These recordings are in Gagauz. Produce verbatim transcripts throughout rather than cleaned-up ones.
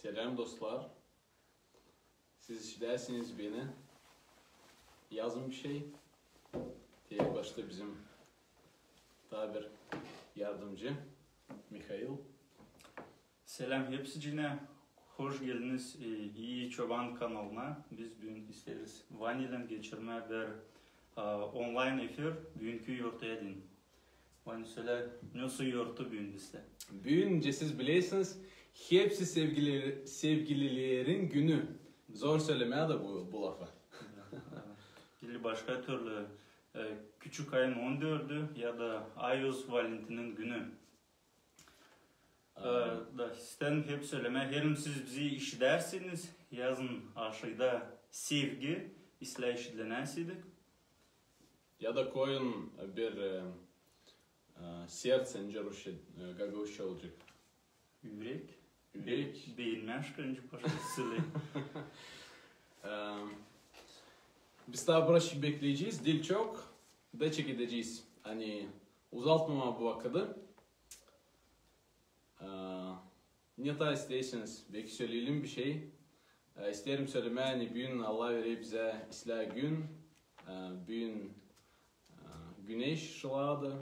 Selam, dostlar. Siz işidärsiniz beni. Yazın bir şey. Tek başta bizim taa bir yardımcı Mihail. Selam hepsicinä. Hoş geldiniz, e, İi Çoban kanalına. Biz büün isteeriz Vanilän geçirmää bir, e, onlayn efir büünkü yortuya deyni. Vani sölä, ne su yortu büün bizdä? Büün, nicä siz bilersiniz, hepsi sevgili-, sevgililerin günü. Zor sölemää dä bu, bu lafı. İli başka türlü, e, küçük ayın on dördü ya da Ayuz Valentinin günü. E, da, isteerim hep sölemää, herim siz bizi işidärsiniz, yazın aşayda sevgi, islää işidenäsiydik. Ya da koyun bir, e, e, serce, nicä rusça, e, gagauzça olacek. Ürek. Ürek. Beyin, beyin başka, nicä başka sölemää. E, biz taa biraz bekleyecez, diil çok, da çekedecez. Ani uzatmamaa bu vakıdı. E, ne taa isteersiniz, beki söleyelim bir şey. E, isteerim sölemää, ani büün Allah verer bizä islää gün, e, büün, e, güneş şılaadı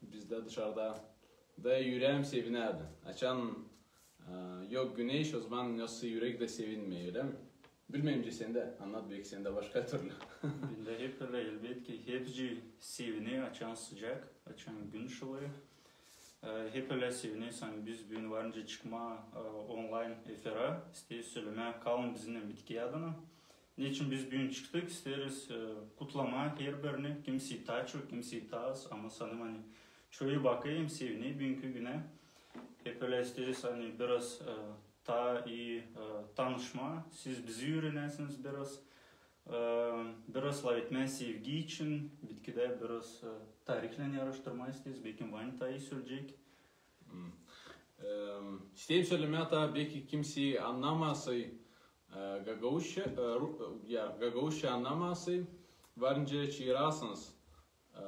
bizdä dışarda. Da üreem sevinärdi. Açan, e, yok güneş, ozaman nasıl ürek dä sevinmeer, ölä mi? Bilmeerim, nicä sendä, annat, beki sendä başka türlü. Bendä hep ölä, elbetki, hepsi sevinä, açan sıcak, açan gün şılêêr. E, hep ölä sevinäsän, biz büün var nicä çıkmaa, e, onlayn efira. İsteeriz sölemää, kalın bizimnän bitki adına. Neçin biz büün çıktık, isteeriz, e, kutlamaa herbirini, kimsey taa çok, kimsey taa az, ama sanêrım, ani çoyu bakêr hem sevinä büünkü günä. Hep ölä isteeriz, ani biraz, e, taa ii, e, tanışmaa, siz bizi üürenäsiniz biraz. E, biraz lafetmää sevgi için, bitkidä biraz, e, tarihlän araştırmaa isteeriz, beki Vani taa ii sölecek. Hmm. E, isteerim sölemää taa, beki kimsey annamasın, e, gagauzça, e, ru-, e, ya, gagauzça annamasın, var nicä çaarasınız, e,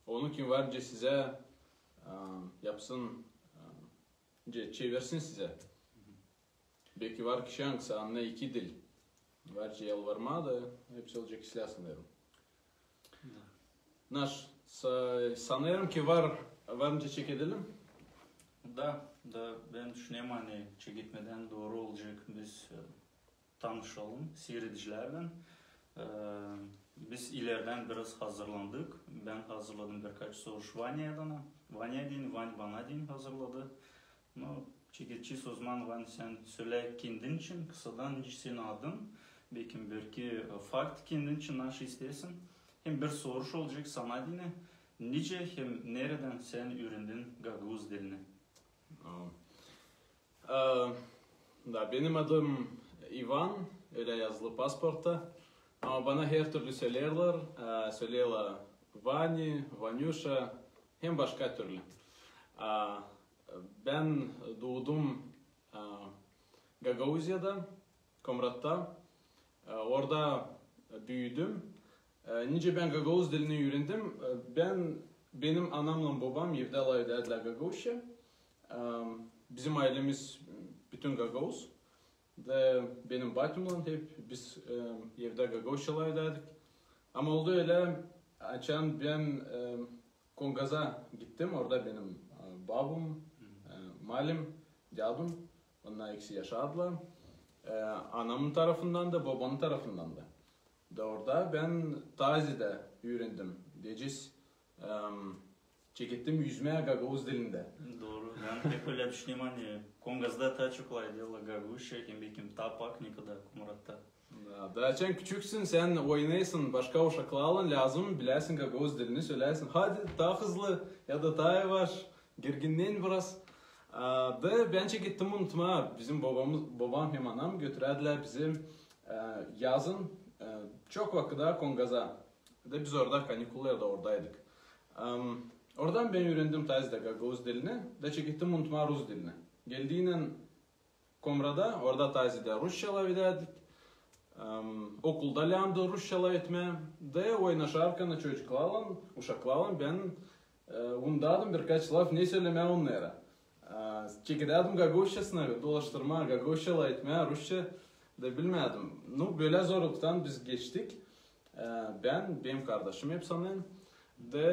onu, kim var nicä sizä, e, yapsın, e, nicä çevirsin sizä. Beki var kişi, angısı annêêr iki dil. Var nicä yalvarmaa da, hepsi olacek islää, sanêrım. Da. Naş, sa-, sanêrım ki var, var nicä çekedelim. Da, da, bän düşünerim, ani çeketmedän dooru olacek, biz, e, tanışalım siiredicilärlän. E, biz ilerdän biraz hazırlandık. Bän hazırladım birkaç soruş Vani adına. Vani deyni, Vani bana deyni hazırladı. No, çeketçi sözman, Vani, sän sölä kendin için kısadan, nicä senin adın, beki bir-iki, e, fakt kendin için, naşey isteersin. Hem bir soruş olacek sana deyni, nicä hem neredän sän üürendin gagauz dilini? Aa. E, da, benim adım İvan, ölä yazılı pasportta. Ama bana her türlü söleerlär, e, söleerlär Vani, Vanuşa, hem başka türlü. E, bän duudum, e, Gagauziyada, Komratta. E, orada büüdüm. E, nicä bän gagauz dilini üürendim? E, bän, benim anamnan bobam evdä lafedärdilär gagauzça. E, bizim aylemiz bütün gagauz. Da benim batümnan hep biz, e, evdä gagauzça lafedärdik. Ama oldu ölä, açan bän, e, Kongaza gittim, orada benim, e, babum, e, malim, dädum, onnar ikisi yaşadılar. E, anamın tarafından da, babamın tarafından da. Da orada bän taa ziyadä üürendim. Deyecez, e, çekettim üzmää gagauz dilindä. Dooru. Bän hep ölä düşünerim, ani Kongazda taa çok lafederlär gagauzça, hem, bekim, taa pak, nikada Komratta. Da, da açan küçüksün, sän oynêêrsın başka uşaklarlan, lääzım biläsin gagauz dilini, söleyäsin: "Hadi, taa hızlı" ya da "Taa yavaş, gerginnän biraz". A, da bän çekettim unutmaa, bizim bobamız, bobam hem anam götürärdilär bizi, e, yazın, e, çok vakıda Kongaza. Da biz orada kanikullarda oradaydık. Em, oradan bän üürendim taa ziyadä gagauz dilini, da çekettim unutmaa rus dilini. Geldiynän Komrada, orada taa ziyadä rusça lafedärdik. Em, okulda lääzımdı rusça lafetmää. Da oynaşarkan çocuklarlan, uşaklarlan bän, e, unudardım birkaç laf, ne sölemää onnara. E, Çekedärdim gagauzçasına dolaştırmaa, gagauzça lafetmää, rusça da bilmärdim. Nu, bölä zorluktan biz geçtik. E, bän, benim kardaşım hep sanêrım. Da,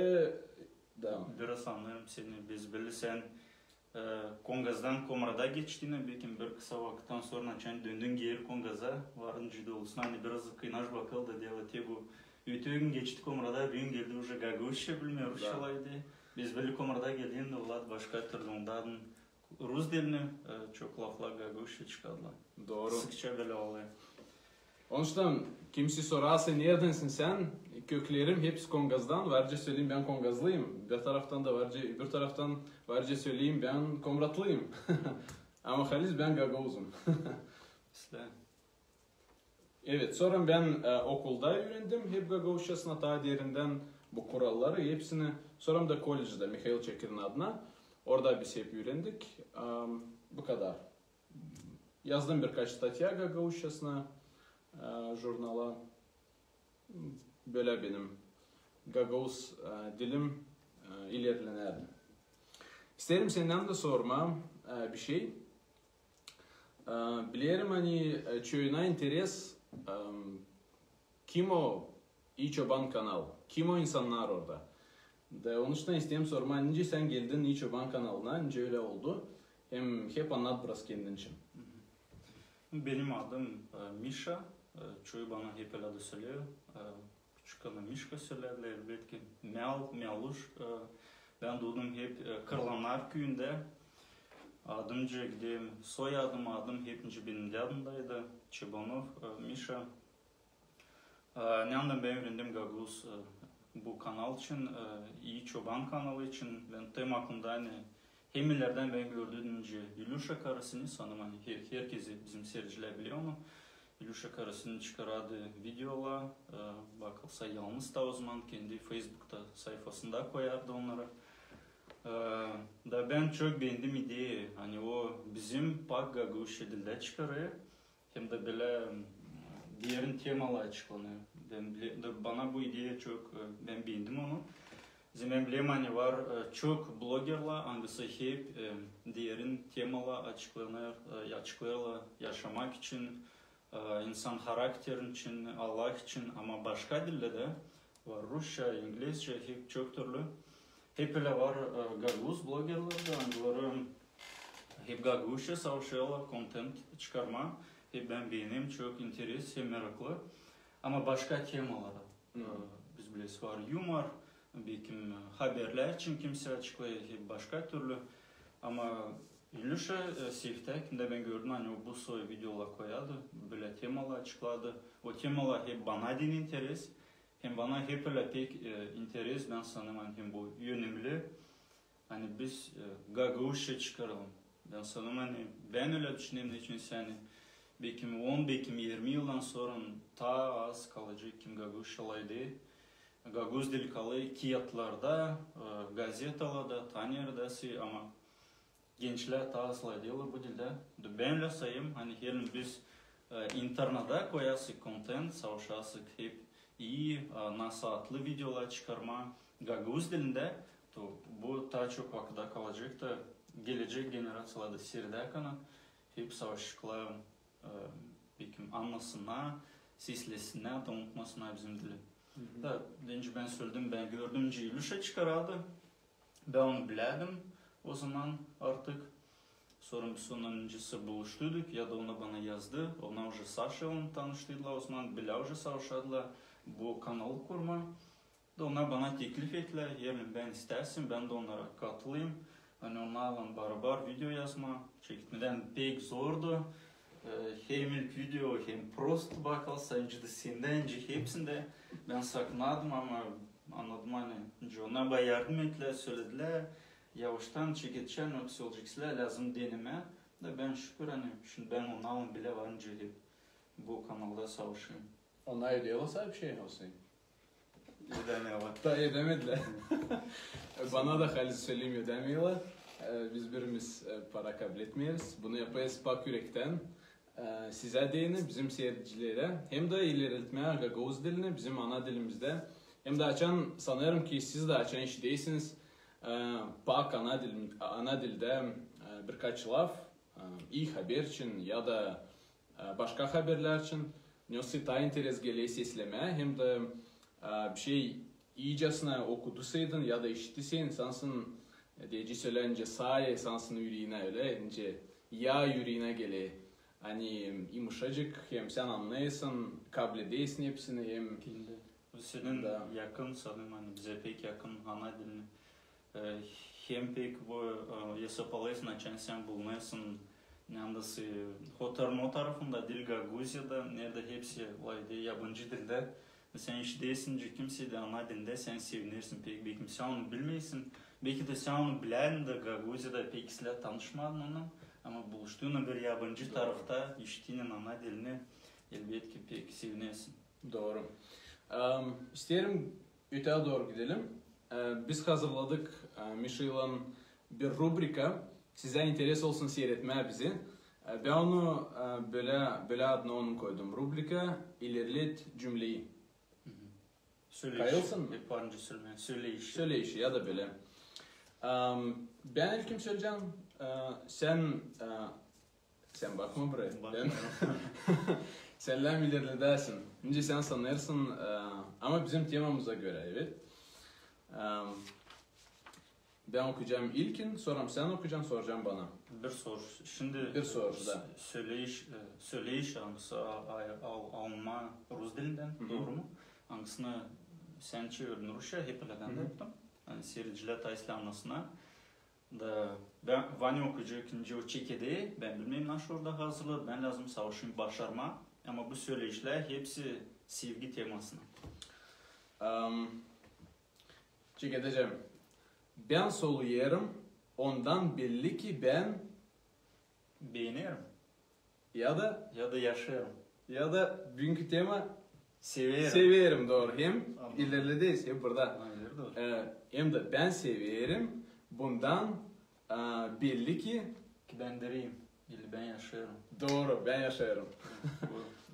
da. Biraz annêêrım seni, biz bilä sän, e, Kongazdan Komrada geçtin, bekim bir kısa vakıttan sora açan döndün geeri Kongaza, varın cıdı olsun, ani biraz kıynaş bakal da, deyni bu. Öteki gün geçti Komrada, büün geldi, uje gagauzça bilmeer, rusça lafeder. Biz bilä Komrada geldin, da olar başka türlü, ondan rus dilini, e, çok laflar gagauzça çıkardılar. Dooru. Sıkça bölä olêr. Onuştan kimsey sorarsa, neredänsin sän? Köklerim hepsi Kongazdan, varca söleyim, bän kongazlıyım. Bir taraftan da varca, öbür taraftan varca söleyim, bän komratlıyım. Ama halis bän gagauzum. İslää. Evet, sora bän, e, okulda üürendim hep gagauzçasına taa derindän bu kuralları hepsini. Sora da kollecda Mihail Çekirin adına. Orada biz hep üürendik. Am, bu kadar. Yazdım birkaç statya gagauzçasına, e, jurnala. Bölä benim gagauz, e, dilim, e, ilerlenärdi. İsteerim sendän dä sormaa, e, bir şey. E, bilerim, ani, e, çoyuna interes, e, kim o İi Çoban kanal, kim o insannar orada. Da onuştan isteerim sormaa, nicä sän geldin İi Çoban kanalına, nicä ölä oldu. Hem hep annat biraz kendin için. Benim adım, e, Mişa. E, çoyu bana hep ölä dä söleer. E, küçükken Mişka sölerdilär, elbetki. Mial, Mialuş. E, bän duudum hep, e, Kırlanlar küüyündä. Adımca giderim, soyadım, adım hep nicä benim dädimdaydı. Çobanov, e, Mişa. E, neredän bän üürendim gagauz, e, bu kanal için, e, İi Çoban kanalı için. Bän tem aklımda, ani hem ilerdän bän gördüm nicä İlüşa Karasini, sanêrım, ani her-, herkezi bizim siredicilär biler onu. İlüşa Karasini çıkarardı videolar, e, bakılsa yalnız taa ozaman kendi Facebookta sayfasında koyardı onnarı. E, da bän çok beendim ideya, ani o bizim pak gagauzça dildä çıkarêr. Hem dä bölä, m, derin temalar açıklanêr. Bän bilä-, da bana bu ideya çok, e, bän beendim onu. Zerä bän bilerim, ani var, e, çok blogerlar, angısı hep, e, derin temalar açıklanêr, e, açıklêêrlar yaşamak için, e, insan harakterin için, Allah için, ama başka dildä dä var, rusça, ingilizçä, hep çok türlü. Hep ölä var, e, gagauz blogerlar da, angıları hep gagauzça savaşêrlar kontent çıkarmaa. Hep bän beenerim, çok interes hem meraklı. Ama başka temalara. E, biz bileriz, var yumor, bekim, e, haberlär için kimsey açıklêêr, hep başka türlü. Ama İlüşa, e, Seyftäkin dä bän gördüm, ani o bu soy videolar koyardı, bölä temalar açıklardı. O temalar hep bana deyni interes. Hem bana hep ölä pek, e, interes, bän sanêrım, ani hem bu önemli. Ani biz, e, gagauzça çıkaralım. Bän sanêrım, ani bän ölä düşünerim, neçin sän, bekim on, bekim irmi yıldan sora taa az kalacek kim gagauzça lafeder. Gagauz dili kalêr kiyatlarda, e, gazetalarda, taa neredä sä, ama gençlär taa az lafedêrlar bu dildä. Da bän ölä sayêrım, ani herliim biz, e, internettä koyasık kontent, savaşasık hep ii, e, nasaatlı videolar çıkarmaa gagauz dilindä, to bu taa çok vakıda kalacek da gelecek generaţiyalar da siredecek onu, hep savaşaceklar, e, bekim annasınnar, seslesinnär da unutmasınnar bizim dili. Da deyni bän söledim, bän gördüm, nicä İlüşa çıkarardı. Bän onu bilärdim ozaman artık. Sora biz onunnan nicä sä buluştuyduk, ya da o bana yazdı. Onnar uje Saşaylan tanıştıydılar, ozaman bilä uje savaşardılar bu kanalı kurmaa. Da onnar bana teklif ettilär, herliim bän istärsän, bän dä onnara katılêrım. Ani onnarlan barabar video yazmaa, çeketmedän pek zordu. E, hem ilk video, hem prost bakılsa, nicä dä sendän, nicä hepsindän. Bän sakınardım, ama annadım, ani nicä onnar bana yardım ettilär, söledilär. Yavaştan çeketçän, o söleceksilär, lääzım denemää. Da bän şükür, ani şindi bän onnarlan bilä var nicä hep bu kanalda savaşêrım. Onnar ödeyler sana bir şey, Hüseyin? Ödämeerlär. Taa ödämedilär. Bana da halis söleyim, ödämeerlär. E, biz birimiz, e, para kabletmeeriz. Bunu yapêrız pak ürektän. E, sizä deyni, bizim siiredicilerä. Hem dä ilerletmää gagauz dilini bizim ana dilimizdä. Hem dä açan, sanêrım ki siz dä açan işidäsiniz, e, pak ana dil-, ana dildä, e, birkaç laf, e, ii haber için ya da, e, başka haberlär için, ne taa interes geler seslemää, hem dä, e, bir şey iicäsnä okudusaydın ya da işittiseydin, sansın, e, deyecä, sölää nicä saa, sansın üreenä, ölä, nicä yaa üreenä geler. Ani yımışacık, hem sän annêêrsın, kabledêrsin hepsini, hem... Kendi. Bu senin yakın, sanêrım, ani bizä pek yakın ana dilini. E, hem pek bu, e, esapalêêrsın, açan sän bulunêrsın, neredä, Hotarno tarafında, diil Gagauziyada, neredä hepsi lafedä yabancı dildä. Sän işidäsin, nicä kimsey dä ana dilindä, sän sevinersin pek, bekim sän onu bilmeersin. Beki dä sän onu bilän dä, Gagauziyada pek islää tanışmadın onunnan, ama buluştuun bir yabancı tarafta, işittiynän ana dilini, elbetki, pek sevinersin. Dooru. Am, isteerim ötää dooru gidelim. E, biz hazırladık, e, Mişaylan bir rubrika, sizä interes olsun siiretmää bizi. E, bän onu, e, bölä, bölä adını onun koydum. Rubrika "İlerlet cümleyi". Söleyiş. Kayılsın mı? Hep varınca sölemää. Söleyiş. Söleyiş ya da bölä. Am, bän ilkin söleyecäm, e, sän, e, sän bakma buraya. Bakmêêrım. Bän sendän ilerledäsin. Nicä sän sanêrsın, e, ama bizim temamıza görä, evet. Am, bän okuyacam ilkin, sora sän okuyacan, soracan bana. Bir soruş. Şindi, bir soruş, e, da. Söleyiş, e, söleyiş, angısı a-, a-, al-, alınma rus dilindän, dooru mu? Angısını sän çevirdin rusça, hep ölä bän dä yaptım. Ani siiredicilär taa islää annasınnar. Da bän, Vanya okuyacek nicä o çekedä, bän bilmeerim, nasıl orada hazırladı, bän lääzım savaşayım başarmaa. Ama bu söleyişlär hepsi sevgi temasına. Am, çekedä. Bän soluyêrım, ondan belli ki bän beenerim. Ya da? Ya da yaşêêrım. Ya da büünkü tema severim. Severim, dooru. Hem ilerlederiz, hep burada. Ha, ileri dooru. E, hem dä bän severim, bundan, e, belli ki... Ki bän diriyim, ili bän yaşêêrım. Dooru, bän yaşêêrım.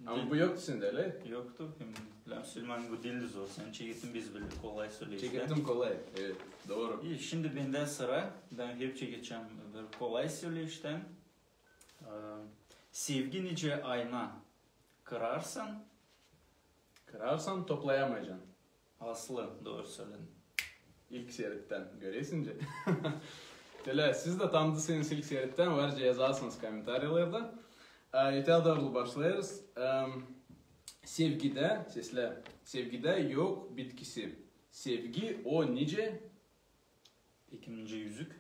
Ama bu yoktu sendä, ölä? Yoktu. Hem lääzım söleyim, bu diil zor. Sän çekettin, biz bildik, kolay söleyişlär. Çekettim kolay, evet, dooru. İi, şindi bendä sıra. Bän hep çekecäm bir kolay söleyiştän. E, sevgi nicä ayna. Kırarsan? Kırarsan, toplayamaycan. Aslı, dooru söledin. İlk serettän, görersiniz. Tölä, siz dä tanıdıysınız ilk serettän, var nicä yazarsınız kommentariyalarda. E, ötää dooru başlêêrız. E, sevgidä, seslä, sevgidä yok bitkisi. Sevgi o nicä? Bekim nicä üzük.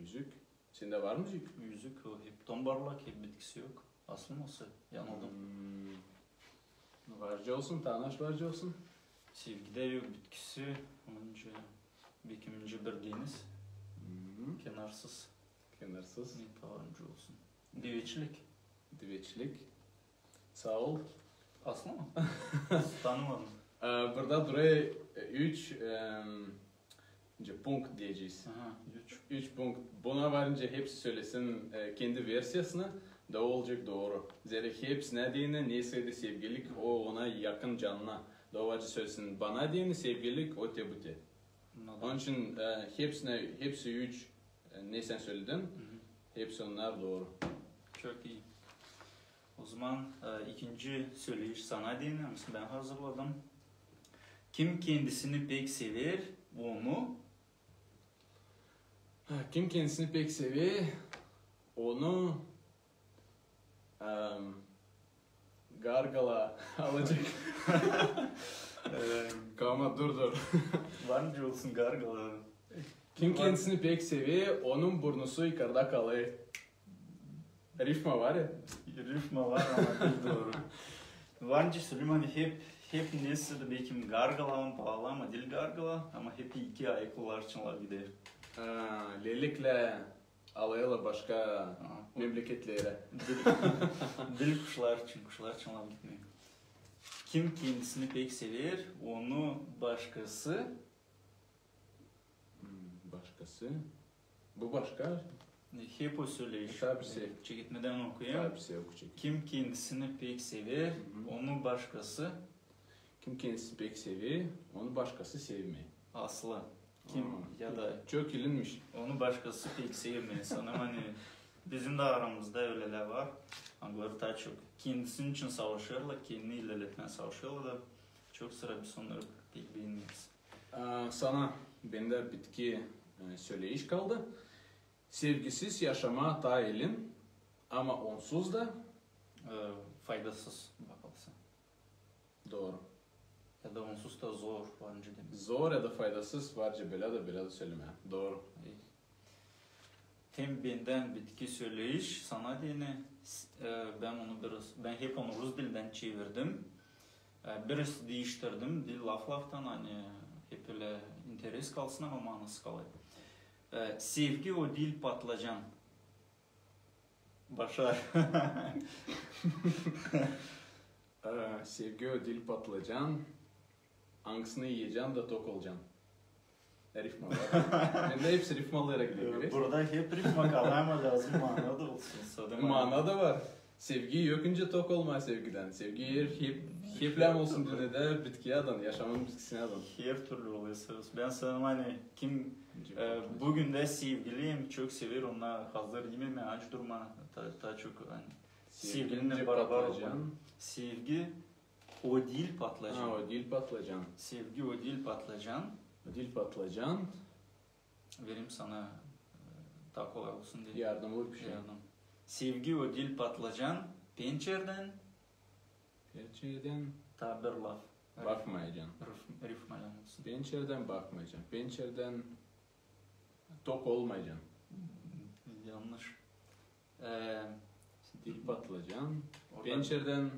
Üzük. Sendä var mı üzük? Üzük, o hep tombarlak, hep bitkisi yok. Aslı mı olsa, yanıldım. Hmm. Var nicä olsun, tanış var nicä olsun. Sevgidä yok bitkisi, ondan bekim nicä bir deniz. Hı-hı. Kenarsız. Kenarsız. Ne taa var nicä olsun. Diveçilik. Diveçilik. Saa ol. Aslı mı? Tanımadım. E, burada durêr, e, üç, em, nicä, punkt deyecez. Aha, üç. Üç punkt. Buna var nicä hepsi sölesin, e, kendi versiyasını, da olacek dooru. Zerä hepsi ne deyni, neysä dä sevgilik, o ona yakın canına. Da o var nicä sölesin, bana deyni sevgilik, o te bu te. Anladım. Onun için, e, hepsini, hepsi üç, e, ne sän söledin, hı-hı, hepsi onnar dooru. Çok ii. O zaman, e, ikinci söleyiş sana deyni, angısını bän hazırladım. Kim kendisini pek sever, onu... Ha, kim kendisini pek sever, onu, em, gargala alacek. Em, kalma, dur, dur. Var nicä olsun gargala. Kim kendisini pek sever, onun burnusu yukarıda kalêr. Rifma var ya. Rifma var, ama diil dooru. Var nicä söleyim, ani hep, hep neysä dä bekim gargala, ama paalı, ama diil gargala, ama hep iki ayaklılar için laf gider. Ha, leliklär alêrlar başka memleketlerä. Diil, diil kuşlar için, kuşlar için laf gitmeer. Kim kendisini pek sever, onu başkası Hmm, başkası. Bu başka. Hep o söleyiş. Taa bir şey. Çeketmedän okuyayım. Taa bir şey okuyacek. Kim kendisini pek sever, hı-hı, onu başkası... Kim kendisini pek sever, onu başkası sevmeer. Aslı. Kim ya da çok ilinmiş. Onu başkası pek sevmeer. Sanırım, ani bizim dä aramızda ölelär var. Angıları taa çok kendisinin için savaşêrlar, kendini ilerletmää savaşêrlar da çok sıra biz onnarı pek beenmeeriz. Aa, sana bendä bitki, e, söleyiş kaldı. Sevgisiz yaşamaa taa ilin, ama onsuz da, e, faydasız, bakılsa. Dooru. Ya da onsuz da zor, var nicä demäk. Zor ya da faydasız, var nicä bölä dä, bölä dä sölemää. Dooru. E, hem bendän bitki söleyiş sana deyni, s-, e, bän onu biraz, bän hep onu rus dilindän çevirdim. E, biraz diiştirdim, diil laf-laftan, ani hep ölä interes kalsın, ama manası kalêr. E, sevgi o diil patlacan. Başar. Ee, sevgi o diil patlacan, angısını iyecän da tok olacan. Rifma var. Bendä hepsi rifmalara gider. Burada hep rifma kalêr, ama lääzım mana da olsun. Mana da var. Sevgi yok nicä tok olmaa sevgidän. Sevgi her, hep, hep lääzım olsun dünnedä bitkiyädän, yaşamanın bitkisinädän. Her türlü olêr söz. Bän sanêrım, ani kim, e, bugün dä sevgili, hem çok sever, onnar hazır imemää, aç durmaa, taa, taa çok, ani sevgi nicä barabar olmaa. Sevgi o diil patlacan. Ha, o diil patlacan. Sevgi o diil patlacan. O diil patlacan. Verim sana, e, taa kolay olsun deyni. Yardımlı bir şey. Yardım. Sevgi o diil patlacan, pençerdän. Pençerdän. Taa bir laf. Bakmayacan. Rif-, rifmalän olsun. Pençerdän bakmayacan. Pençerdän tok olmayacan. Yannış. E, diil patlacan. Pençerdän.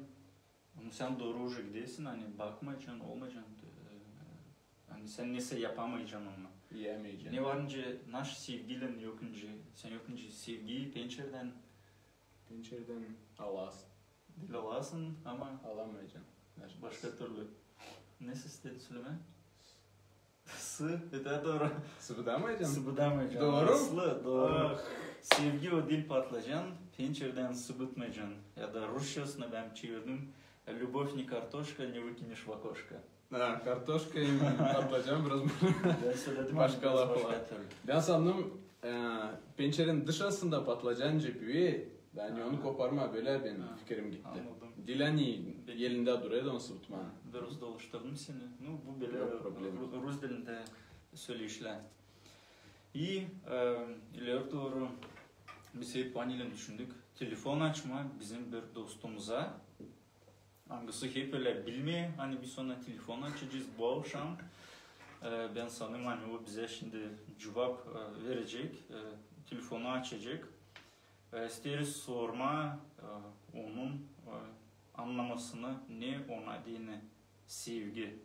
Ama sän dooru uje gidersin, ani bakmayacan, olmayacan, e, ani sän nesä yapamayacan onu. İyämeyacan. Ne var nicä, naş sevgiylän yok nicä, sän yok nicä sevgiyi pençerdän. Pençerdän alasın. Diil alasın, ama alamayacan. Başka türlü. Nesä istedim sölemää? Sı, ötää dooru. Sıbıdamayacan. Sıbıdamayacan. Dooru. Aslı, dooru. Ah. Sevgi o diil patlacan, pençerdän sıbıtmayacan. Ya da rusçasını bän çevirdim. Любовь не картошка, не выкинешь в окошко. Ha, kartoşka hem patlacan biraz. Bän söledim başka laflar. Bän sandım, e, pençerenin dışarısında patlacan nicä büüyer, ani onu koparmaa bölä, benim fikirim gitti. Annadım. Diil ani elindä durêr da onu sıbıtmaa. Biraz dolaştırdım seni. Nu, bu bölä ru-, rus dilindä söleyişlär. İi, e, ileri dooru biz hep Vaniylän düşündük telefon açmaa bizim bir dostumuza. Angısı hep ölä bilmeer, ani biz ona telefon açacez bu avşam. E, bän sanêrım, ani o bizä şindi cuvap, e, verecek, e, telefonu açacek. E, isteeriz sormaa, e, onun, e, annamasını, ne ona deyni sevgi.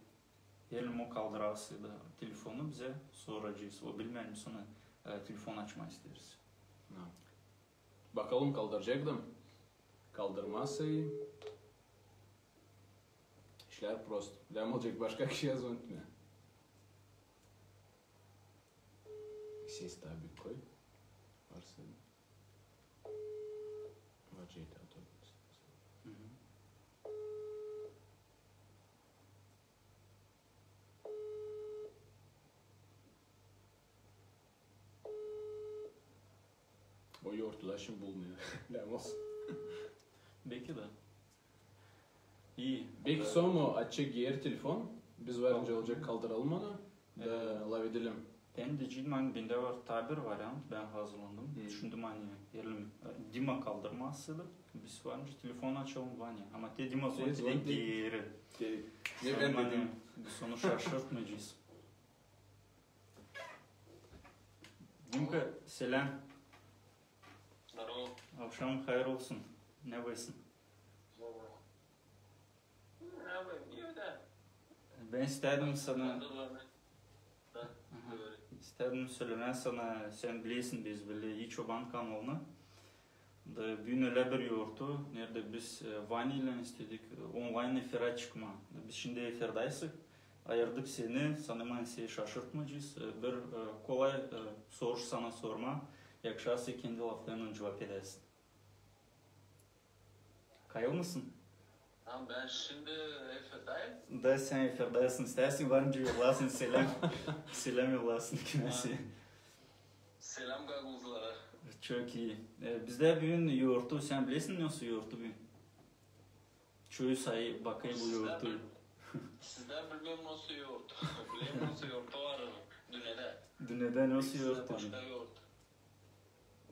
Elim o kaldırasıydı telefonu bizä, soracez. O bilmeer, ani biz ona, e, telefon açmaa isteeriz. Bakalım, kaldıracek da. Kaldırmasa, işlär prost. Lääzım olacek başka kişiyä zvonitmää. Ses taa büük koy. Varsa. Var şey taa. O yortular şindi bulunêr. Lääzım olsun. Beki dä. İi. Beki sora açacek geeri telefon. Biz var nicä olacek kaldıralım onu. Da laf edelim. Bän deyeceydim, ani bendä var taa bir variant, bän hazırlandım. Düşündüm, ani elim, e, Dima kaldırmasaydı, biz var nicä telefon açalım, Vani. Ama te Dima zvonitecek geeri. Geeri. Ne bän dedim. Biz onu şaşırtmayacez. Dimka, seläm. Здорово. Avşam hayır olsun. Ne yapêrsın? Здорово. Ne yapayım, evdä. Bän istädim sana, istädim sölemää sana, sän bilersin, biz bölä İi Çoban kanalını. Da büün ölä bir yortu, neredä biz, e, Vaniylän istedik, e, onlayn efirä çıkmaa. Da biz şindi efirdäysäk, ayırdık seni, sanêrım, seni şaşırtmayacez. E, bir, e, kolay, e, soruş sana sormaa, yakışarsa kendi laflarınnan cuvap edäsin. Kayılmêêrsın? Tamam, ben şimdi efirdayım. Da sän efirdäsin, istärsän var nicä yollasın seläm. Seläm yollasın kimseyä. Seläm gagauzlara. Çok ii. E, bizdä büün yourtu, sän bilersin, nasıl yourtu büün? Çoyu sayı bakêr bu yourtu. Sizdä bilmeerim nasıl yourt. Bilerim nasıl yourtu var dünnedä. Dünnedä nasıl yourtu? Başka yourt.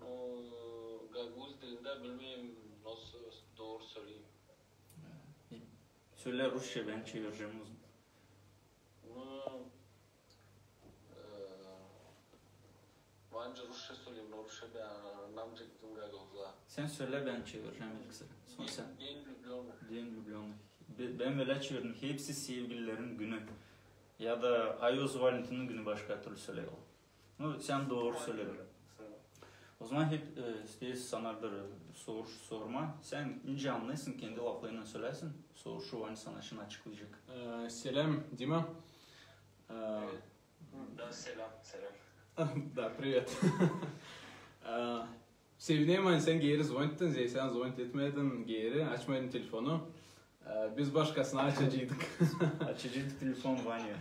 O, gagauz dilindä bilmeerim nasıl dooru söleyim. Sölä rusça, bän çevirecäm o zaman. Bunu, e, var nicä rusça söleyim, rusça bän annamayacektim gagauzlara. Sän sölä, bän çevirecäm ilk sıra. Sora sän. День влюблённых. День влюблённых. Be-, bän bölä çevirdim. Hepsi sevgililerin günü. Ya da Ayoz Valentinin günü başka türlü söleerlär. Nu, sän dooru söledin. O zaman hep, e, isteeriz sana bir soruş sormaa. Sän nicä annêêrsın, kendi laflarınnan söläsin. Soruşu var sana şindi açıklayacek. E, seläm, Dima. E, Da, seläm, seläm. Da, privet. E, sevinerim, ani sän geeri zvonittin, zerä sän zvonit etmedin geeri, açmadın telefonu. E, biz başkasına açaceydık. Açaceydık telefon Vanya.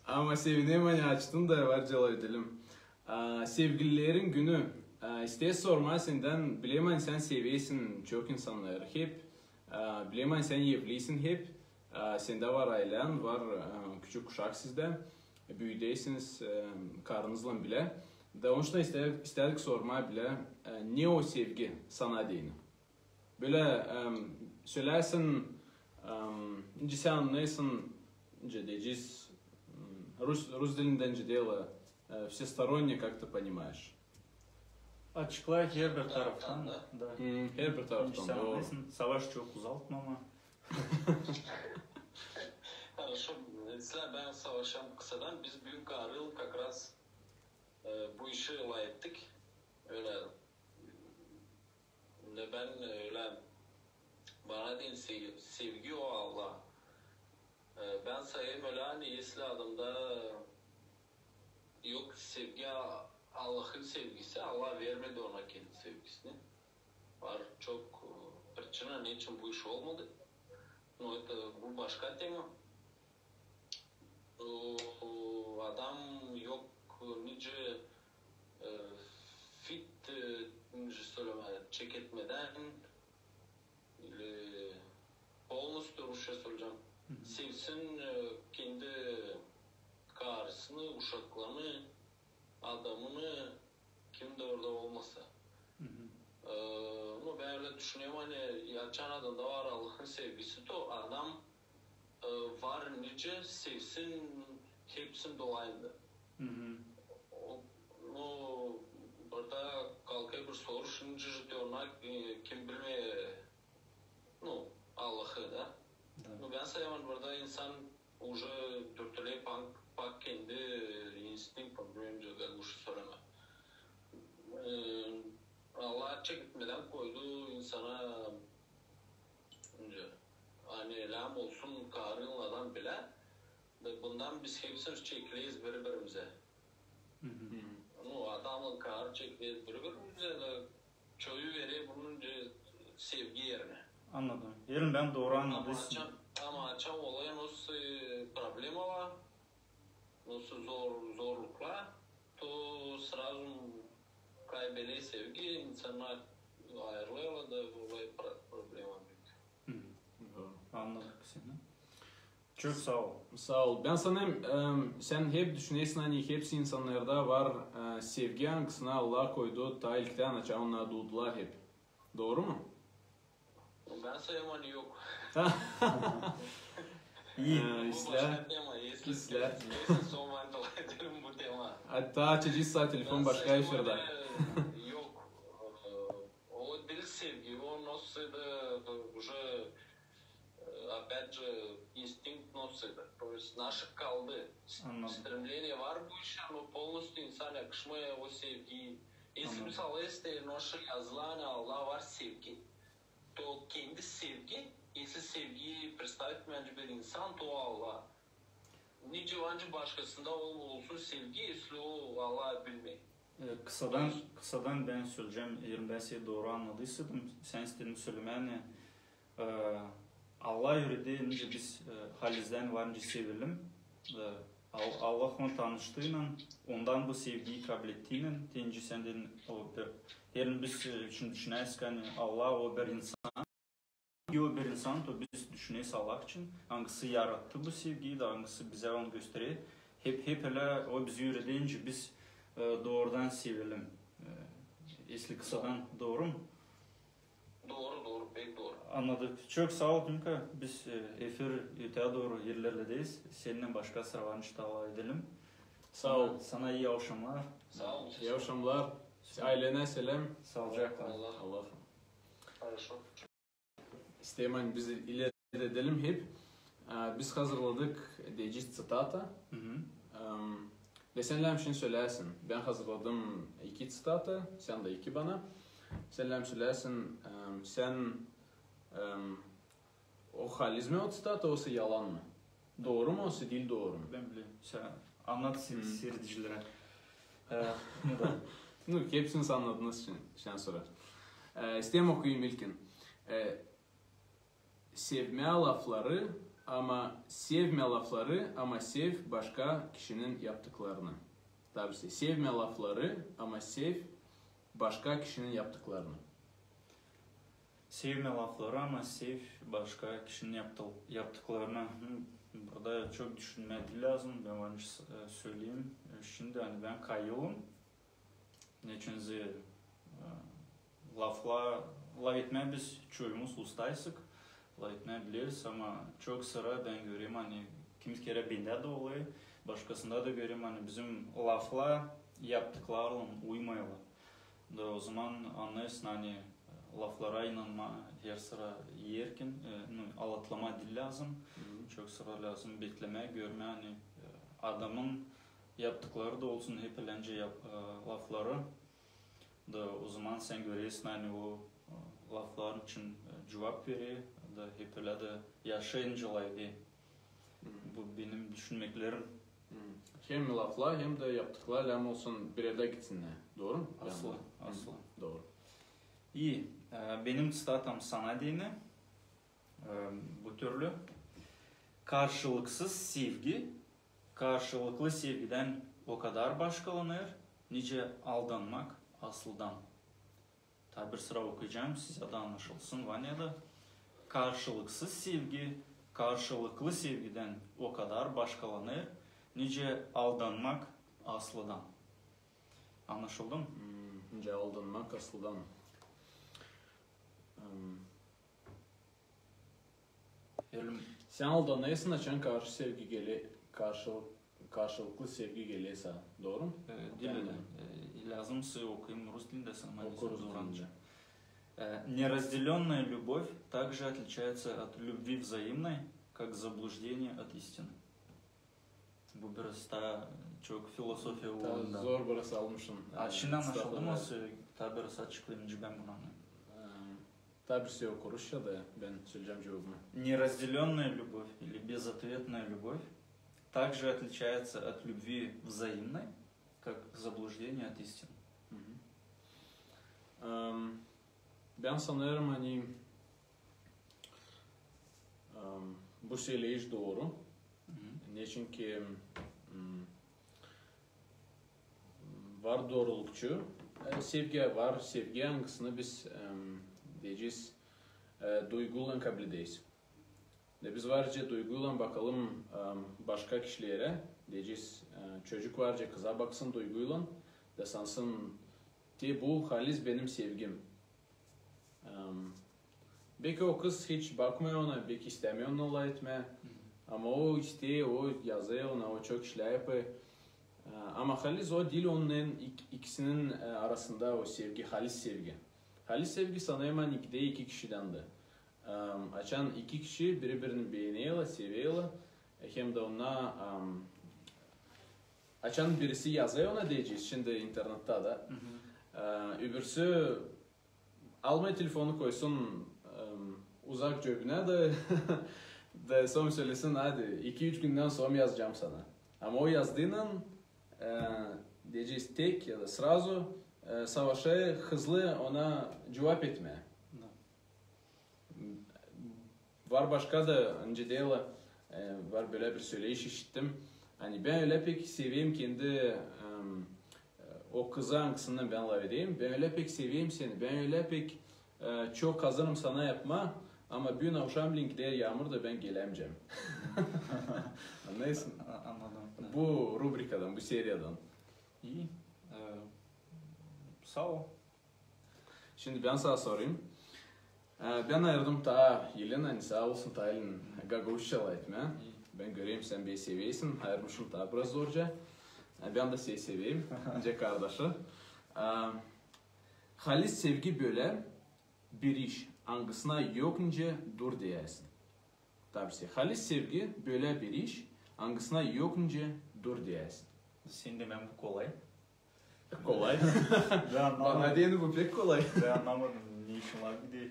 Ama sevinerim, ani açtın da var cevap edelim. E, sevgililerin günü. E, isteerim sormaa sendän, bilerim, ani sän seversin çok insannarı hep. E, bilerim, ani sän evliysin hep. E, sendä var aylän, var, e, küçük uşak sizdä. Büüyüdäsiniz, e, karınızlan bilä. Da onuştan iste-, istärdik sormaa bilä, e, ne o sevgi sana deyni. Bölä, e, söläsin, e, nicä sän annêêrsın, nicä deyecez, m, rus, rus dilindä nicä deerlär, e, всесторонне как-то понимаешь. Açıkla herbir taraftan. Da. Da. Hmm, herbir taraftan, Sän dooru. Annêêrsın, savaş çok uzatma ama. Хорошо, islää bän savaşayım kısadan. Biz büün karıylan как раз, e, bu işi lafettik. Ölä, ne bän, e, ölä, bana deyni se-, sevgi o Allah. E, bän sayêrım ölä, ani если adamda yok sevgi, A-, Allahın sevgisi, Allah vermedi ona kendi sevgisini. Var çok, e, причина, neçin bu iş olmadı. Но это, bu başka tema. O, o adam yok nicä, e, fit, e, nicä sölemää, çeketmedän, ili полностью rusça söleyecäm. Sevsin, e, kendi karısını, uşaklarını, adamını, kim dä orada olmasa. E, nu, bän ölä düşünerim, ani açan adamda var Allahın sevgisi, to adam, e, var nicä sevsin hepsini dolayında. O, nu, burada kalkêr bir soruş, nicä же te ona, e, kim bilmeer, nu, Allahı da. Nu, bän sayêrım, burada insan уже dürtüler pak, pak kendi instinkttan, bilmeerim, gagauzça sölemää. E, Allah çeketmedän koydu insana, nicä, ani lääzım olsun karıylan adam bilä. Da bundan biz hepsimiz çekileriz biri-birimizä. Nu, adamlan karı çekileriz biri-birimizä, da çoyu verer bunun, e, sevgi erinä. Annadım. Elim bän dooru Ama annadıysam. açan, ama açan olêr nasıl problemalar, nasıl zor, zorluklar, to сразу kaybeder sevgi, insannar ayırılêrlar da olêr pro-, problema büük. Annadım seni. Çok saa ol. Saa ol. Bän sanêrım, e, sän hep düşünersin, ani hepsi insannarda var, e, sevgi, angısını Allah koydu taa ilktän, açan onnar duudular hep. Dooru mu? Bän sayêrım, ani yok. İi. E, Bu islää. Başka tema. Если, İslää. Если son var, lafedelim bu tema. Hatta açacez saa telefon başka efirda. Yok. E, o diil sevgi, o nasıl da уже, e, опять же, инстинкт nasıl da. То есть наши kaldı. Annadım. Стремление var bu işä, но полностью insan yakışmêêr o sevgi. Если misal, если nasıl yazılı, ani Allah var sevgi, то kendi sevgi, если sevgiyi представить etmeer bir insan, то Allah. Nicä var nicä başkasında ol-, olsun sevgi, если o Allah bilmeer. E, kısadan, kısadan bän söleyecäm, eer bän seni dooru annadıysaydım, sän istedin sölemää, ani, e, Allah üüredä, nicä biz e, halizdän var nicä sevelim. E, Al- Allah onu tanıştııynan, ondan bu sevgiyi kablettiynän, te nicä sän dedin, o bir, deyelim biz e, için düşünärsek, ani Allah o bir insan, o bir insan, to biz düşüneriz Allah için, angısı yarattı bu sevgiyi da angısı bizä onu gösterer. Hep, hep ölä o bizi üüredä, nicä biz e, doorudan sevelim. E, esli kısadan, dooru mu? Dooru, dooru, pek dooru. Annadık. Çok saa ol, Dimka. Biz e, efir ötää dooru ilerlederiz. Seninnän başka sıra var nicä talaa edelim. Saa ol. Sana, sana ii avşamnar. Saa ol. İi avşamnar. Ayleenä seläm. Saalıcaklan. Allah. Allah. Хорошо. İsteerim, ani biz ileri edelim hep. E, biz hazırladık deyecez citata. Hı hı. Em, Ve sän lääzım şindi söleyäsin. Bän hazırladım iki citata, sän dä iki bana. Sän lääzım söleyäsin, em, sän, em, o haliz mi o citata, osa yalan mı? Dooru mu, osa diil dooru mu? Bän bilerim. Sän annat si- Hı. siiredicilerä. E, nu da. Nu, hepsini sän annadınız şindi, şindi sora. E, isteerim okuyayım ilkin. E, Sevmää lafları, ama sevmää lafları, ama sev başka kişinin yaptıklarını. Taa bir şey. Sevmää lafları, ama sev başka kişinin yaptıklarını. Sevmää lafları, ama sev başka kişinin yaptı- yaptıklarını. Hı, burada çok düşünmää diil lääzım. Bän var nicä s- e, söleyim. E, şindi, ani bän kayılım. Neçin zerä, e, lafla-, laf etmää biz çoyumuz ustayız, laf etmää bileriz, ama çok sıra bän görerim, ani kimi kerä bendä dä olêr, başkasında da görerim, ani bizim laflar yaptıklarlan uymêêrlar. Da ozaman annêêrsın, ani laflara inanmaa her sıra erkin, e, nu, aldatmaa diil lääzım. Hı hı. Çok sıra lääzım beklemää, görmää, ani, e, adamın yaptıkları da olsun hep encä yap- e, lafları. Da ozaman sän görersin, ani o e, lafların için e, cuvap verer, da hep ölä dä yaşêêr nicä layık. Hı. Bu benim düşünmeklerim. Hı. Hem laflar, hem dä yaptıklar lääzım olsun bir erdä gitsinnär. Dooru mu? Aslı, aslı. Dooru. İi, e, benim citatam sana deyni. E, bu türlü. Karşılıksız sevgi karşılıklı sevgidän o kadar başkalanêr, nicä aldanmak aslıdan. Taa bir sıra okuyacam, sizä dä annaşılsın, Vanya da. Karşılıksız sevgi karşılıklı sevgidän o kadar başkalanêr, nicä aldanmak aslıdan. Annaşıldı mı? Hmm, nicä aldanmak aslıdan. Hmm. Sän aldanêrsın, açan karşı sevgi gele, karşılık, karşılıklı sevgi geler sana. Dooru mu? E, diil ölä. E, lääzım sä okuyayım rus dilindä, sän bana oku rus dilindä. Э, Неразделённая любовь также отличается от любви взаимной, как заблуждение от истины. Bu biraz taa çok filosofiya uurunda. Zor biraz almışın. Açın, annaşıldı mı? Taa biraz açıklayım, nicä bän bunu annêêrım. Taa bir şey oku rusça da bän söleyecäm cuvabını. Неразделённая любовь или безответная любовь также отличается от любви взаимной, как заблуждение от истины. Bän sanêrım, ani bu söleyiş dooru. Neçinki var doorulukçu sevgi, var sevgi, angısını biz deyecez duyguylan kablederiz. Da biz varca duyguylan bakalım başka kişilerä, deyecez, çocuk varca kıza baksın duyguylan da sansın, te bu haliz benim sevgim. Beki o kız hiç bakmêêr ona, beki istämeer onunnan lafetmää. Ama o isteer, o yazêr ona, o çok işlär yapêr. Ama haliz o diil onnan ikisinin arasında o sevgi, haliz sevgi. Haliz sevgi sanêrım, ani gidär iki kişidän dä. Açan iki kişi biri-birini beenerlär, severlär, hem dä ona, açan birisi yazêr ona, deyecez, şindi internettä dä, öbürsü almêêr telefonu, koysun uzak cöbünä da, da sora sölesin, hadi iki-üç gündän sora yazacam sana. Ama o yazdıynan, deyecez, tek ya da srazu savaşêr hızlı ona cuvap etmää. Var başka da, nicä deerlär, e, var bölä bir söleyiş işittim. Ani bän ölä pek seveyim kendi, em, e, o kızı, angısından bän lafedeyim. Bän ölä pek seveyim seni. Bän ölä pek, e, çok hazırım sana yapmaa. Ama büün avşamleyin gider yaamur da bän gelämeyecäm. Annêêrsın? A-, annadım. Bu rubrikadan, bu seriyadan. İi. E, saa ol. Şindi bän sana sorayım. E, bän ayırdım taa elin, ani saa olsun taa elin gagauzça lafetmää. İi. Bän göreyim, sän beni seversin, ayırmışım taa biraz zorca. E, bän dä seni seveyim, nicä kardaşı. E, halis sevgi bölä bir iş, angısına yok nicä dur deyäsin. Tabii, halis sevgi bölä bir iş, angısına yok nicä dur deyäsin. Sän dä, bän bu kolay. Kolay. Bän annamadım. Bana deyni bu pek kolay. Bän annamadım, ne için laf gider.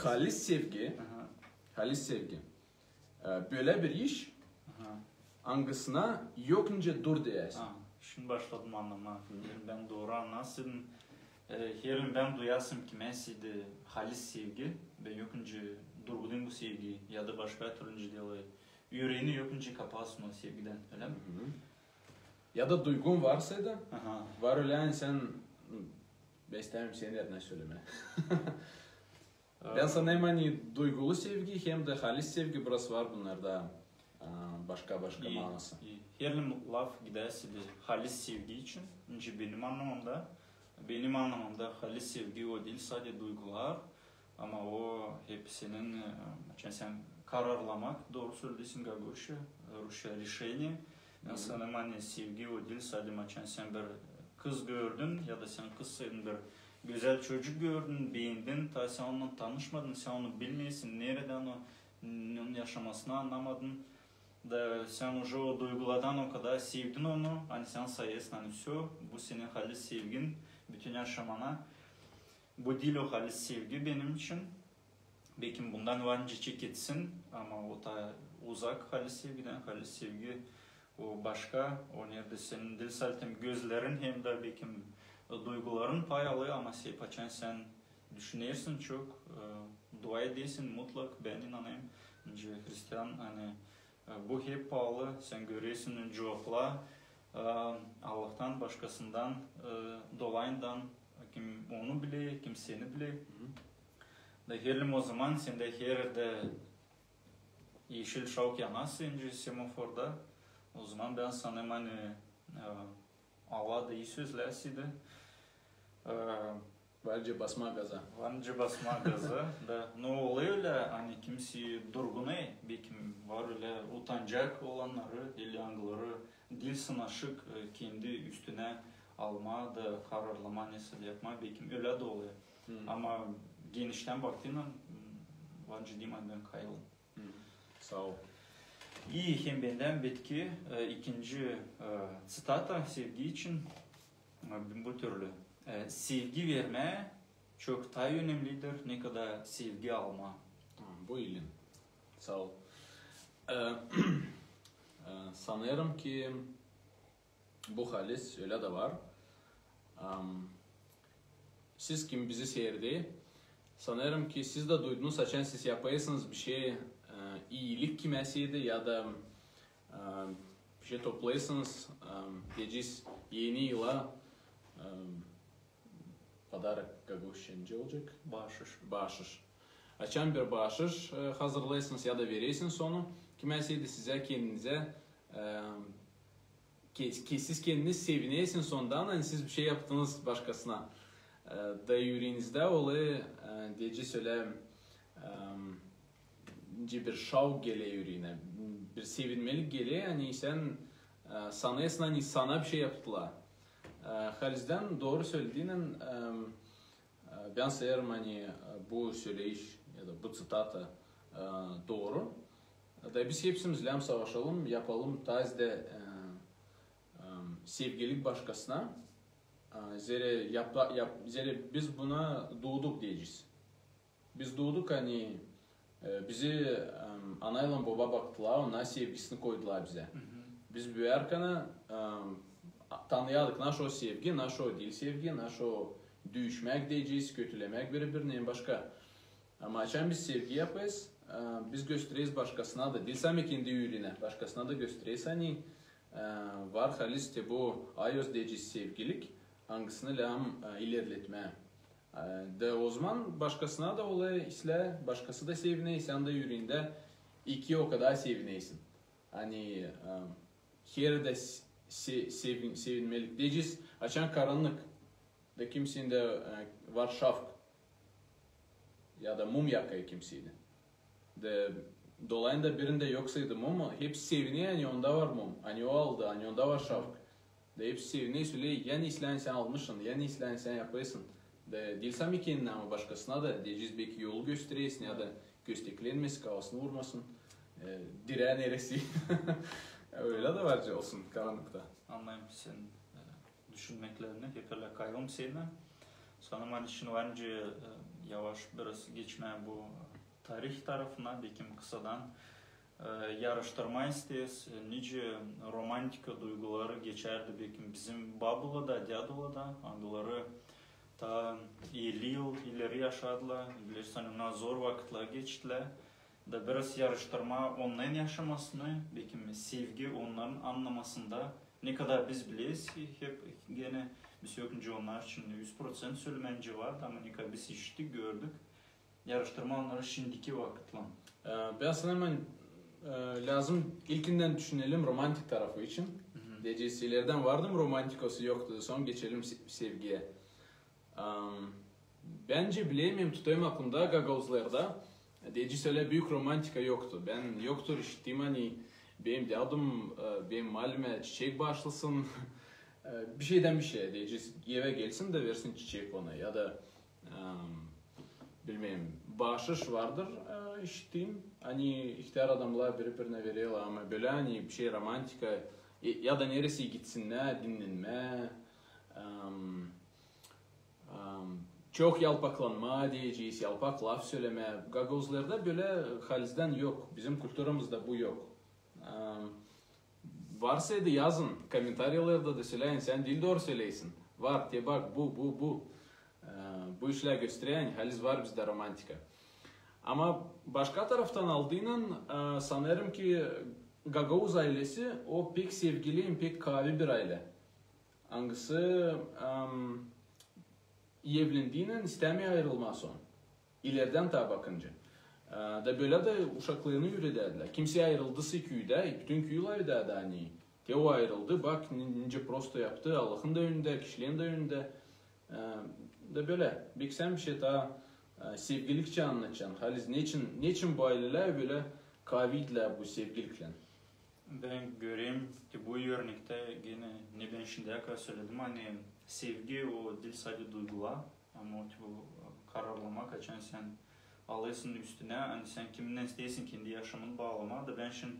Halis sevgi. Aha. Halis sevgi. E, bölä bir iş, aha, angısına yok nicä dur deyäsin. Ha, şindi başladım annamaa. Hı. Eer bän dooru annasaydım, e, eer bän duyasam ki, kimseydi halis sevgi, bän yok nicä durgudayım bu sevgiyi, ya da başka türlü nicä deyni, üreeni yok nicä kapaasın o sevgidän, ölä mi? Hı hı. Ya da duygun varsaydı, aha, var ölä, ani sän, hı, bän istämeerim sän dä ne sölemää. Bän sanêrım, ani duygulu sevgi hem dä halis sevgi, biraz var bunnarda, a, başka-başka maanası. İi, iilerlää laf gidärsä dä halis sevgi için, nicä benim annamamda, benim annamamda halis sevgi o diil sade duygular, ama o hep senin, e, açan sän kararlamak, dooru söleersin gagauzça, rusça решение. Bän sanêrım, ani sevgi o diil sade açan sän bir kız gördün, ya da sän kızsaydın, bir gözäl çocuk gördün, beendin, taa sän onunnan tanışmadın, sän onu bilmeersin, neredän o, n-, onun yaşamasını annamadın. Da sän uje o duygulardan o kadar sevdin onu, ani sän sayêrsın, ani всё, bu senin halis sevgin bütün yaşamana. Bu diil o halis sevgi benim için. Bekim bundan var nicä çeketsiz, ama o taa uzak halis sevgidän. Halis sevgi o başka, o neredä senin diil sade gözlerin hem dä bekim duyguların pay alêr, ama sän, açan sän düşünersin çok, e, dua edersin mutlak, bän inanêrım, nicä hristian, ani, e, bu hep paalı, sän görersin cuvaplar, e, Allahtan, başkasından, e, dolayından, kim onu biler, kim seni biler. Hı hı. Da iilerlää o zaman sendä her erdä eşil şavk yanarsa, nicä semaforda, o zaman bän sanêrım, ani, e, Allah da ii sözlärseydi, e, var nicä basmaa gaza. Var nicä basmaa gaza, da. No olêr ölä, ani kimsey durgunêr, bekim var ölä utanacak olannarı, ili angıları diil sınaşık, e, kendi üstünä almaa da kararlamaa, nesä yapmaa, bekim ölä dä olêr. Hı. Ama geniştän baktıynan, m, var nicä deyim, ani bän kayılım. Hı. Saa ol. İi, hem bendän bitki, e, ikinci, e, ţitata sevgi için, e, bu türlü. E, sevgi vermää çok taa önemlidir, ne kadar sevgi almaa. Ha, bu ilin. Saa ol. E, e, sanêrım ki, bu halis ölä dä var. Am, siz, kim bizi seyreder, sanêrım ki, siz dä duydunuz, açan siz yapêrsınız bişey, e, iilik kimseyä ya da, e, bişey toplêêrsınız, e, deyecez, eni yıla, e, podarak gagauzça nicä olacek? Baaşış. Baaşış. Açan bir baaşış, e, hazırlêêrsınız ya da verersiniz onu kimseyä, sizä, kendinizä, e, ke-, ke-, siz kendiniz sevinersiniz ondan, ani siz bişey yaptınız başkasına. E, da üreenizdä olêr, e, deyecez ölä, e, nicä bir şavk geler üreenä, bir sevinmelik geler, ani sän, e, sanêrsın, ani sana bişey yaptılar. E, halizdän dooru söledin, e, e, bän sanêrım, ani, e, bu söleyiş ya da bu ţitata, e, dooru. Da biz hepsimiz lääzım savaşalım, yapalım taa zerä, e, e, sevgilik başkasına. E, zerä yapa-, yap-, zerä biz buna duuduk deyecez. Biz duuduk, ani, e, bizi, e, anaylan boba baktılar, onnar sevgisini koydular bizä. Hı hı. Biz büüyärkän, e, tanıyadık, naşo sevgi, naşo diil sevgi, naşo düüşmäk deyecez, kötülemäk biri-birini, hem başka. Ama açan biz sevgi yapêrız, e, biz göstereyiz başkasına da, diil same kendi üürenä, başkasına da göstereyiz, ani, e, var halis te bu ayoz deyecez sevgilik, angısını lääzım, e, ilerletmää. E, da ozaman başkasına da olêr islää, başkası da sevinä, sän dä üüreendä iki o kadar sevinäsin. Ani, e, herä dä se-, se-, sevin-, sevinmelik deyecez, açan karannık, da kimseyindä, e, var şafk, ya da mum yakêr kimseyindä. Da dolayında birindä yoksaydı mum, hepsi sevinä, ani onda var mum, ani o aldı, ani onda var şafk. Da hepsi sevinä, söleer, ani islää sän almışın, ani islää sän yapêrsın. Da diil same kendinä, ama başkasına da, deyecez, beki yolu gösteräsin ya da kösteklenmesin, kafasını vurmasın. E, dirää neresi. Ölä dä var olsun karannıkta. Annêêrım senin, e, düşünmeklerini, hep ölä kayılêrım seninä. Sora, ani şindi var nicä, e, yavaş biraz geçmää bu tarih tarafına, bekim kısadan, e, yarıştırmaa isteeriz, e, nicä romantika duyguları geçärdi, bekim bizim babulada, dädulada, angıları taa elli yıl ileri yaşadılar, bilersin, ani zor vakıtlar geçirdilär. Da biraz yarıştırmaa onnarın yaşamasını, bekim sevgi onnarın annamasında. Ne kadar biz bileriz, hep genä biz yok nicä onnar için üz proţent sölemää nicä vardı, ama ne kadar biz işittik, gördük. Yarıştırmaa onnarı şindiki vakıtlan. E, bän sanêrım, e, lääzım ilkindän düşünelim romantik tarafı için. Deyecez, ilerdän vardı mı romantika, yoktu, sora geçelim se-, sevgiyä. Am, bän bilerim, tutêrım aklımda, gagauzlarda, deyecez, ölä büük romantika yoktu. Bän yoktur işittim, ani benim dädum, e, benim malimä çiçek baaşlasın. E, bişeydän bişeyä, deyecez, evä gelsin da versin çiçek ona. Ya da, am, bilmeerim, baaşış vardır, e, işittim, ani ihtär adamnar biri-birinä vererlär, ama bölä, ani bişey romantika, e, ya da neresä gitsinnär, dinnenmää, am, Am, çok yalpaklanmaa deyecez, yalpak laf sölemää. Gagauzlarda bölä halizdän yok. Bizim kulturamızda bu yok. Am, varsaydı, yazın, komentariyalarda da söläyin, sän diil dooru söleersin. Var, te bak, bu, bu, bu. E, bu işlär gösterer, ani haliz var bizdä romantika. Ama başka taraftan aldıynan, e, sanêrım ki, gagauz aylesi, o pek sevgili, pek kaavi bir aylä. Angısı, am, evlendiynän istämeer ayırılmaa sora. İlerdän taa bakınca. E, da bölä dä uşaklarını üüredärdilär. Kimsey ayırıldısa küüdä, bütün küü lafedärdi, ani te o ayırıldı, bak, ni-, nicä prosto yaptı, Allahın da önündä, kişilerin dä önündä. E, da bölä, beki sän bişey taa, e, sevgilikçä annatacan. Haliz neçin, neçin bu aylelär bölä kaaviydilär bu sevgiliklän? Bän görerim ki, bu örnektä genä, ne bän şindiyä kadar söledim, ani sevgi o diil sade duygular, ama o, te bu kararlamak, açan sän alêrsın üstünä, ani sän kiminnän isteersin kendi yaşamını baalamaa. Da bän şindi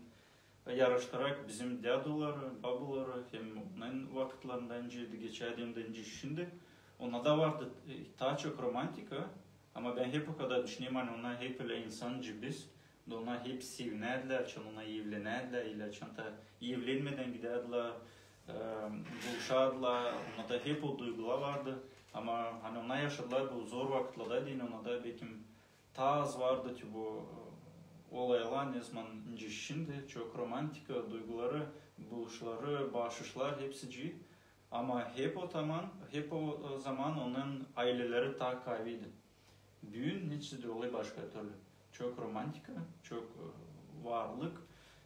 yarıştırarak bizim däduları, babuları, hem onnarın vakıtlarında nicä geçärdi, hem dä nicä şindi, onnarda vardı, e, taa çok romantika, ama bän hep o kadar düşünerim, ani onnar hep ölä insan nicä biz, da onnar hep sevinärdilär, açan onnar evlenärdilär, ili açan taa evlenmedän gidärdilär, e, buluşardılar, onnarda hep o duygular vardı. Ama, ani onnar yaşadılar bu zor vakıtlarda deyni, onnarda bekim taa az vardı ki bu, e, olaylar, nezaman nicä şindi, çok romantika, duyguları, buluşları, baaşışlar, hepsicii. Ama hep o zaman, hep o, e, zaman onnarın ayleleri taa kaaviydi. Büün neçin dä olêr başka türlü. Çok romantika, çok, e, varlık,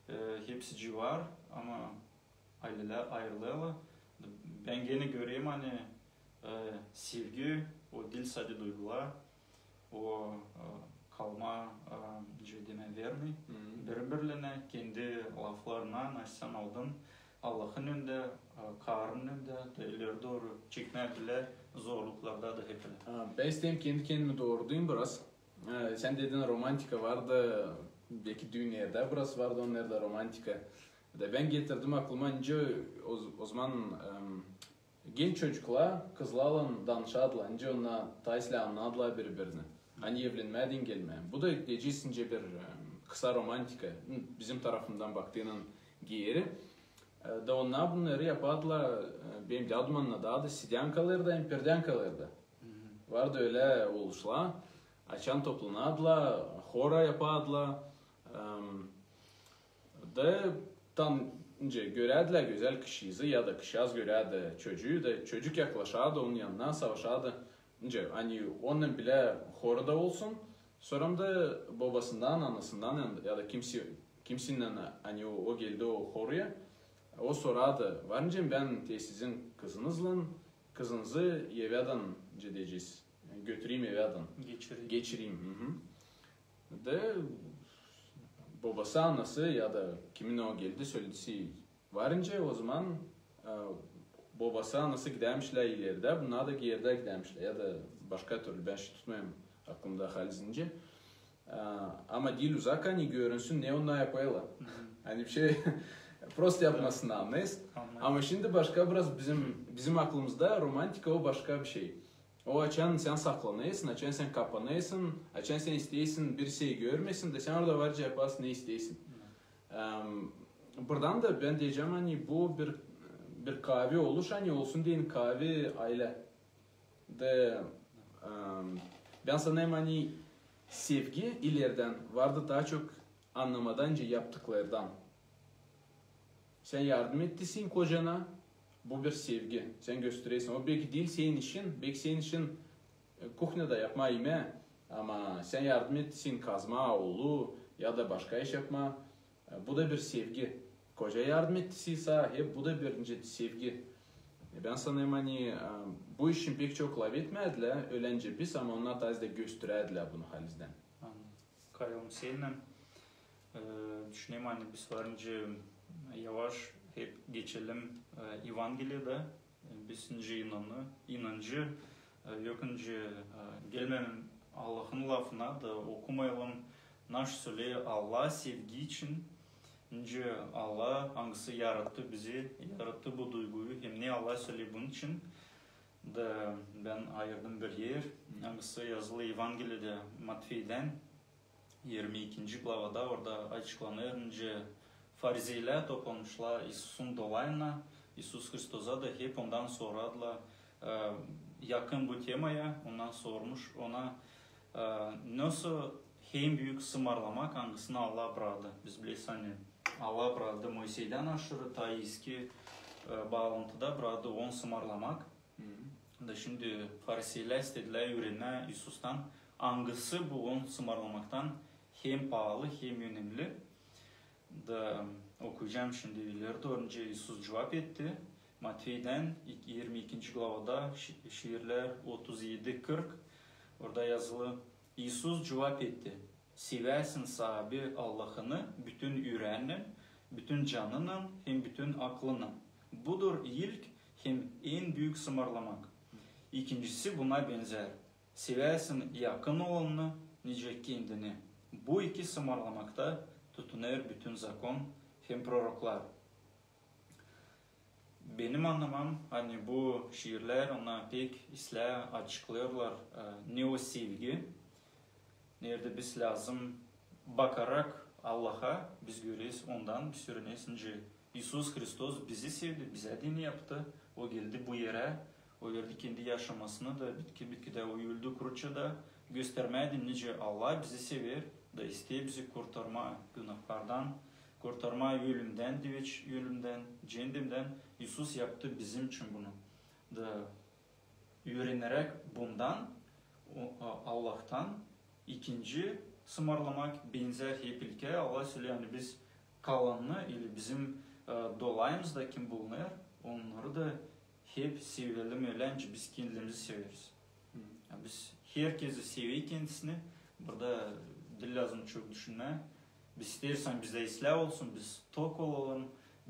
e, hepsicii var, ama aylelär ayırılêrlar. Bän genä görerim, ani, e, sevgi, o diil sade duygular, o, e, kalmaa, e, nicä demää, verni biri-birlerinä, kendi laflarınnan, açan sän aldın Allahın önündä, e, karın önündä, da ileri dooru çekmää bilä zorluklarda da hep ölä. A, bän isteerim kendi kendimi doorudayım biraz. E, sän dedin, romantika vardı, beki düünnerdä biraz vardı onnarda romantika. Da bän getirdim aklıma, nicä o, ozaman, em, genç çocuklar kızlarlan danışardılar, nicä onnar taa islää annadılar biri-birini. Ani evlenmää deyni gelmää. Bu da deyecez nicä bir, em, kısa romantika, bizim tarafından baktıynan geeri. E, da onnar bunnarı yapardılar, e, benim dädum annadardı, sidän kalêrdı hem perdän kalêrdı. Vardı ölä oluşlar. Açan toplanardılar, hora yapardılar. Em, da tam nicä görärdilär gözäl kişiyi ya da kişiaz görärdi çocuyu da, çocuk yaklaşardı onun yanına, savaşardı. Nicä, ani onunnan bilä horada olsun, sora da bobasından, anasından ya da kimsi, kimsinnän, ani o, o geldi o horaya, o sorardı: "Var nicä bän te sizin kızınızlan, kızınızı evdän, nicä deyecez, götüreyim evdän, geçireyim?" Hı hı. Da bobası, anası ya da kimin o geldi, söledisi var nicä, ozaman, e, bobası, anası gidärmişlär ileri, bunnar da geeri gidärmişlär ya da başka türlü, bän şindi tutmêêrım aklımda halizdä. E, ama diil uzak, ani görünsün, ne onnar yapêrlar. Ani bir şey prosto yapmasınnar, annêêrsın. Ama şindi başka biraz bizim, bizim aklımızda romantika o başka bir şey. O açan sän saklanêrsın, açan sän kapanêrsın, açan sän isteersin bir şey görmesin da sän orada var nicä yaparsın, ne isteersin. Em, buradan da bän deyecäm, ani bu bir, bir kaavi oluş, ani olsun deyni kaavi aylä. Da, em, bän sanêrım, ani sevgi ileridän vardı taa çok annamadaan nicä yaptıklardan. Sän yardım ettisin kocana, bu bir sevgi. Sän gösteräsin. O beki diil senin işin, beki senin işin, e, kuhnyada yapmaa imää, ama sän yardım ettisin kazmaa olu ya da başka iş yapmaa. E, bu da bir sevgi. Koca yardım ettisin, hep bu da bir nicä sevgi. E, bän sanêrım, ani, e, bu işin pek çok lafetmäärdilär, ölä nicä biz, ama onnar taa da gösterärdilär bunu halizdän. Annadım. Kayalım seninnän. E, düşünerim, ani biz var nicä yavaş hep geçelim, e, Evangeliyada. E, biz nicä inanı, inancı, e, yok nicä, e, gelmeelim Allahın lafına da okumayalım, naşey söleer Allah sevgi için, nicä Allah, angısı yarattı bizi, yarattı bu duyguyu, hem ne Allah söleer bunun için. Da bän ayırdım bir er, angısı yazılı Evangeliyada Matveydän, irmi ikinci glavada, orada açıklanêr, nicä farizeylär toplamışlar İsusun dolayına, İsus Hristosa da hep ondan sorardılar, e, yakın bu temaya, ondan sormuş ona, e, nasıl hem büük sımarlamak, angısını Allah braktı. Biz bileyiz, ani Allah braktı Moiseydän aşırı, taa eski, e, baalantıda braktı on sımarlamak. Da şindi farizeylär istedilär üürenmää İsustan, angısı bu on sımarlamaktan hem paalı, hem önemli. Da okuyacam şindi ileri dooru, nicä İsus cuvap etti. Matveydän ik-, irmi ikinci glavada, şi-, şiirlär otuz edi kırk. Orada yazılı: İsus cuvap etti: Sevärsin saabi Allahını bütün üreennän, bütün canınnan hem bütün aklınnan. Budur ilk hem en büük sımarlamak. İkincisi buna benzär: sevärsin yakın olanını nicä kendini. Bu iki sımarlamakta tutunêr bütün zakon hem proroklar. Benim annamam, ani bu şiirlär, onnar pek islää açıklêêrlar, e, ne o sevgi, neredä biz lääzım bakarak Allaha, biz göreriz Ondan, biz üüreneriz, nicä İsus Hristos bizi sevdi, bizä deyni yaptı, O geldi bu erä, O verdi Kendi yaşamasını da, bitki, bitkidä O öldü kruçada, göstermää deyni, nicä Allah bizi sever da isteer bizi kurtarmaa günahlardan, kurtarmaa ölümdän, diveç ölümdän, ceendemdän. İsus yaptı bizim için bunu. Da üüreneräk bundan, o, a, Allahtan, ikinci sımarlamak benzär hep ilkä. Allah söleer, ani biz kalanını, ili bizim, e, dolayımızda kim bulunêr, onnarı da hep sevelim, ölä nicä biz kendimizi severiz. Ya biz herkezi sever kendisini. Burada diil lääzım çok düşünmää. Biz isteeriz, ani bizdä islää olsun, biz tok olalım,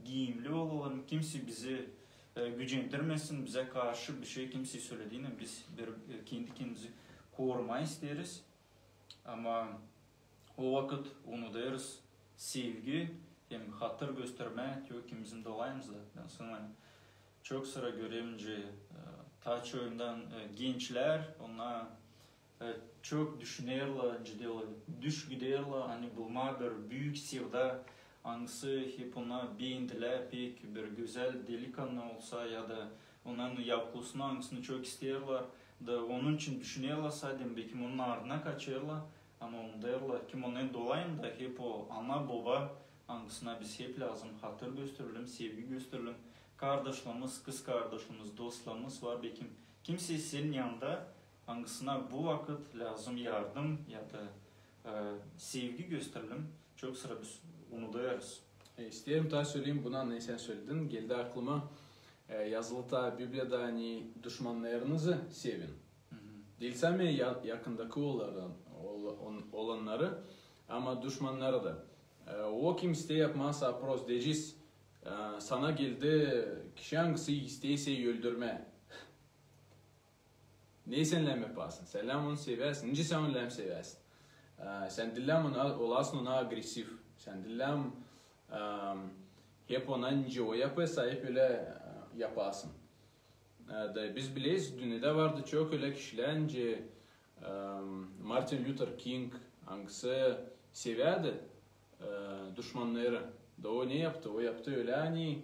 giimli olalım, kimsey bizi, e, gücendirmesin, bizä karşı bir şey kimsey sölediynän biz bir, e, kendi kendimizi korumaa isteeriz. Ama o vakıt unudêrız sevgi hem hatır göstermää te, kim bizim dolayımızda. Bän sanêrım, çok sıra görerim, nicä, e, taa çoyundan, e, gençlär, onnar, e, çok düşünerlär, nicä deerlär, düş giderlär, ani bulmaa bir büük sevda, angısı hep onnar beendilär, pek bir gözäl delikanlı olsa ya da onnarın yavuklusunu, angısını çok isteerlär, Da onun için düşünerlär sade, bekim onun ardına kaçêrlar, ama unudêrlar, kim onun dolayında hep o ana, boba, angısına biz hep lääzım hatır gösterelim, sevgi gösterelim. Kardaşlarımız, kızkardaşlarımız, dostlarımız var, bekim kimsey senin yanında, angısına bu vakıt lääzım yardım ya da e, sevgi gösterelim. Çok sıra biz unudêrız. E, isteerim taa söleyim buna, ne sän söledin. Geldi aklıma, e, yazılı taa Bibliyada, ani duşmannarınızı sevin. Diil sade ya-, yakındakı olanları, ol-, on-, olannarı, ama duşmannarı da. E, o kim isteer yapmaa sana prost, deyecez, e, sana geldi kişi, angısı isteer seni öldürmää. Ne sän lääzım yapasın? Sän lääzım onu sevärsin. Nicä sän onu lääzım sevärsin? E, sän diil lääzım ona, olasın ona agresiv. Sän diil lääzım, e, hep ona nicä o yapêr, sän hep ölä, e, yapasın. E, da biz bileriz, dünnedä vardı çok ölä kişilär, nicä, e, Martin Luther King, angısı sevärdi, e, duşmannarı. Da o ne yaptı? O yaptı ölä, ani,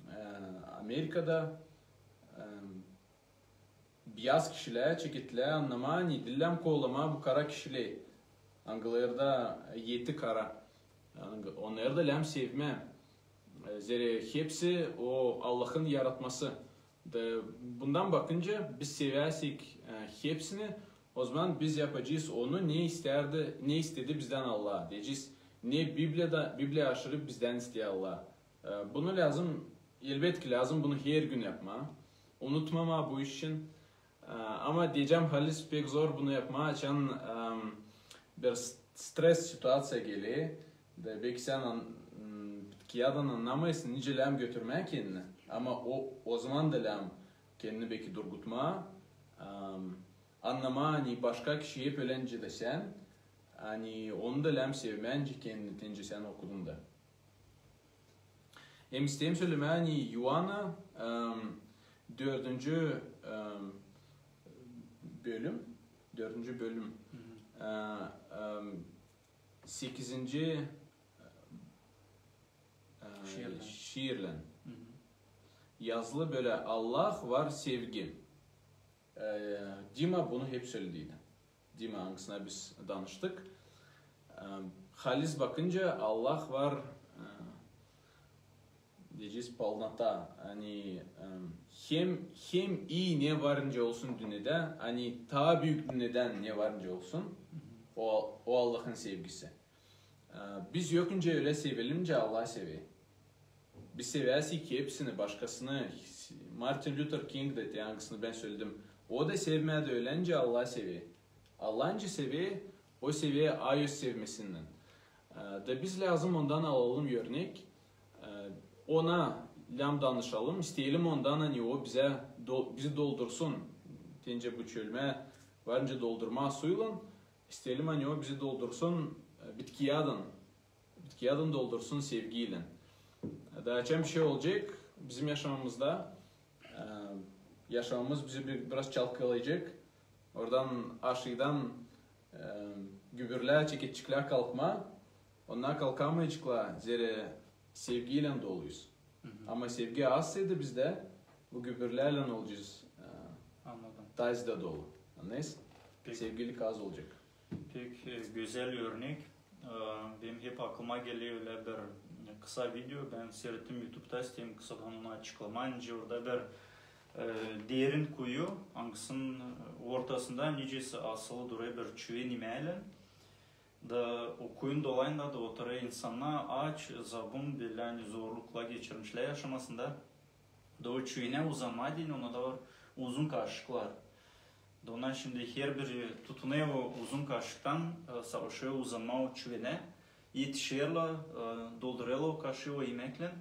e, Amerikada, e, biyaz kişilär çeketlär annamaa, ani diil lääzım kollamaa bu kara kişileri. Angıları da eti kara. Angı-, onnarı da lääzım sevmää. E, zerä hepsi o Allahın yaratması. Da bundan bakınca biz sevärsäk, e, hepsini, ozaman biz yapacez onu, ne istärdi, ne istedi bizdän Allah. Deyecez, ne Bibliyada, Bibliya aşırı bizdän isteer Allah. E, bunu lääzım, elbetki, lääzım bunu her gün yapmaa. Unutmamaa bu iş için. E, ama deyecäm, halis pek zor bunu yapmaa, açan, em, bir s-, stres situaţiya geler. Da beki sän an-, m, bitkiyadan annamêêrsın, nicä lääzım götürmää kendini. Ama o, ozaman da lääzım kendini beki durgutmaa, em, annamaa, ani başka kişi hep ölä nicä dä sän, ani onu da lääzım sevmää nicä kendini, te nicä sän okudun da. Hem isteerim sölemää, ani İoanna, em, dördüncü, em, bölüm, dördüncü bölüm, e, em, sekizinci, e, şiirlän. Şiirlän yazılı bölä: Allah var sevgi. E, Dima bunu hep sölediydi. Dima, angısına biz danıştık. E, halis bakınca Allah var, e, deyecez, polnota. Ani, e, hem, hem ii ne var nicä olsun dünnedä, ani taa büük dünnedän ne var nicä olsun, o, o Allahın sevgisi. E, biz yok nicä ölä sevelim, nicä Allah sever. Biz sevärsäk hepsini, başkasını, Martin Luther King dä, te angısını bän söledim, o da sevmärdi ölä, nicä Allah sever. Allah nicä sever, o sever öz sevmesindän. E, da biz lääzım ondan alalım örnek. E, ona lääzım danışalım, isteyelim ondan, ani o bizä do-, bizi doldursun. Te nicä bu çölmä var nicä doldurmaa suylan, isteyelim, ani o bizi doldursun, e, bitkiyadan. Bitkiyadan doldursun sevgiylän. Da açan bişey olacek bizim yaşamamızda, e, yaşamamız bizi bir, biraz çalkalayacek. Oradan aşıydan, e, gübürlär çekeceklär kalkmaa. Onnar kalkamayaceklar, zerä sevgiylän doluyuz. Ama sevgi azsa da bizdä, bu gübürlärlän olacez, e, tazda dolu. Annêêrsın? Sevgilik az olacek. Pek, e, gözäl örnek. E, benim hep aklıma geler ölä bir kısa video. Bän siirettim YouTube'da, isteerim kısadan onu açıklamaa. Nicä orada bir, e, derin kuyu, angısının ortasında nicä asılı durêr bir çüven imäklän. Da o kuyunun dolayında da oturêr insannar, aaç, zabun, bellä, ani zorluklar geçirmişlär yaşamasında. Da o çüvenä uzanmaa deyni, onda da var uzun kaşıklar. Da ona şindi herbiri tutunêr o uzun kaşıktan, e, savaşêr uzanmaa o çüvenä. Etişerlär, e, doldurêrlar o kaşıı o imäklän.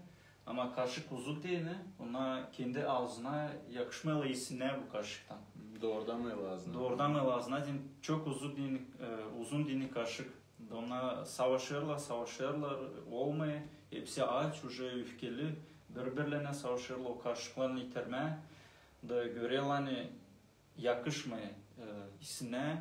Ama kaşık uzun deyni, ona kendi aazına yakışmêêr, isinnär bu kaşıktan. Doordamêêr aazına. Doordamêêr aazına deyni, çok uzun deyni, e, uzun deyni kaşık. Da ona savaşêrlar, savaşêrlar, olmêêr. Hepsi aaç, uje üfkeli, biri-birlerinä savaşêrlar o kaşıklarlan itirmää. Da görerlär, ani yakışmêêr, e, isinnär.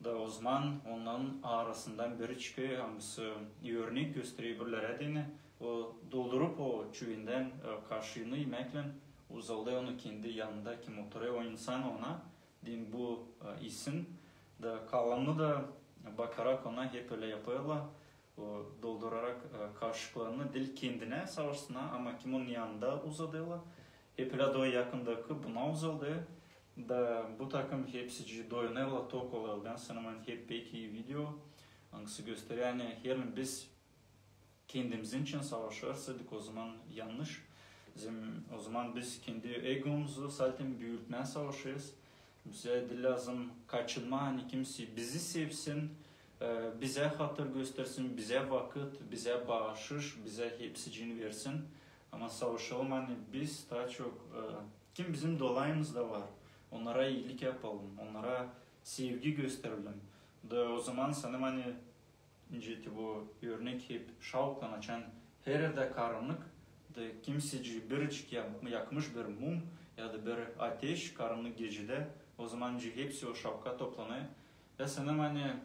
Da ozaman onnarın arasından biri çıkêr, angısı örnek gösterer birilerä deyni. O doldurup o çüvendän, e, kaşıını imäklän, uzaldêr onu kendi yanında, kim oturêr o insan ona. bu e, isin. Da kalanını da bakarak ona hep ölä yapêrlar. O doldurarak e, kaşıklarını diil kendinä savaşsınnar, ama kim onun yanında uzadêrlar, hep ölä da o yakındakı buna uzadêr. Da bu takım hepsicii doyunêrlar, tok olêrlar. Bän sanêrım, ani hep pek ii video, angısı gösterer, ani herliim biz kendimizin için savaşêrsak, o zaman yannış. Bizim, o zaman biz kendi egomuzu zaten büütmää savaşêrız. Bizä diil lääzım kaçınmaa, ani kimsey bizi sevsin, e, bizä hatır göstersin, bizä vakıt, bizä baaşış, bizä hepsicii versin. Ama savaşalım, ani biz taa çok, e, kim bizim dolayımızda var, onnara iilik yapalım, onnara sevgi gösterelim. Da o zaman sanêrım, ani nicä te bu örnek hep şauklan, açan her erdä karannık, da kimsecii biricik ya-, yakmış bir mum ya da bir ateş karannık gecedä, o zaman nicä hepsi o şauka toplanêr. Bän sanêrım, ani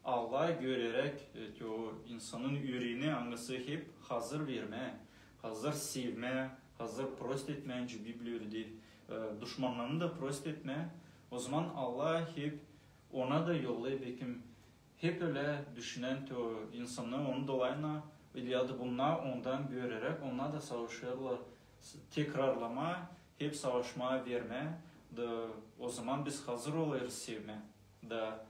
Allah göreräk e, te o insanın üreeni, angısı hep hazır vermää, hazır sevmää, hazır prost etmää, nicä Bibliya üüredir, e, duşmannarını da prost etmää, o zaman Allah hep ona da yollêêr, bekim, hep ölä düşünän te o insannar, onun dolayına, ya da bunnar ondan göreräk, onnar da savaşêrlar s-, tekrarlamaa, hep savaşmaa vermää, da o zaman biz hazır olêrız sevmää. Da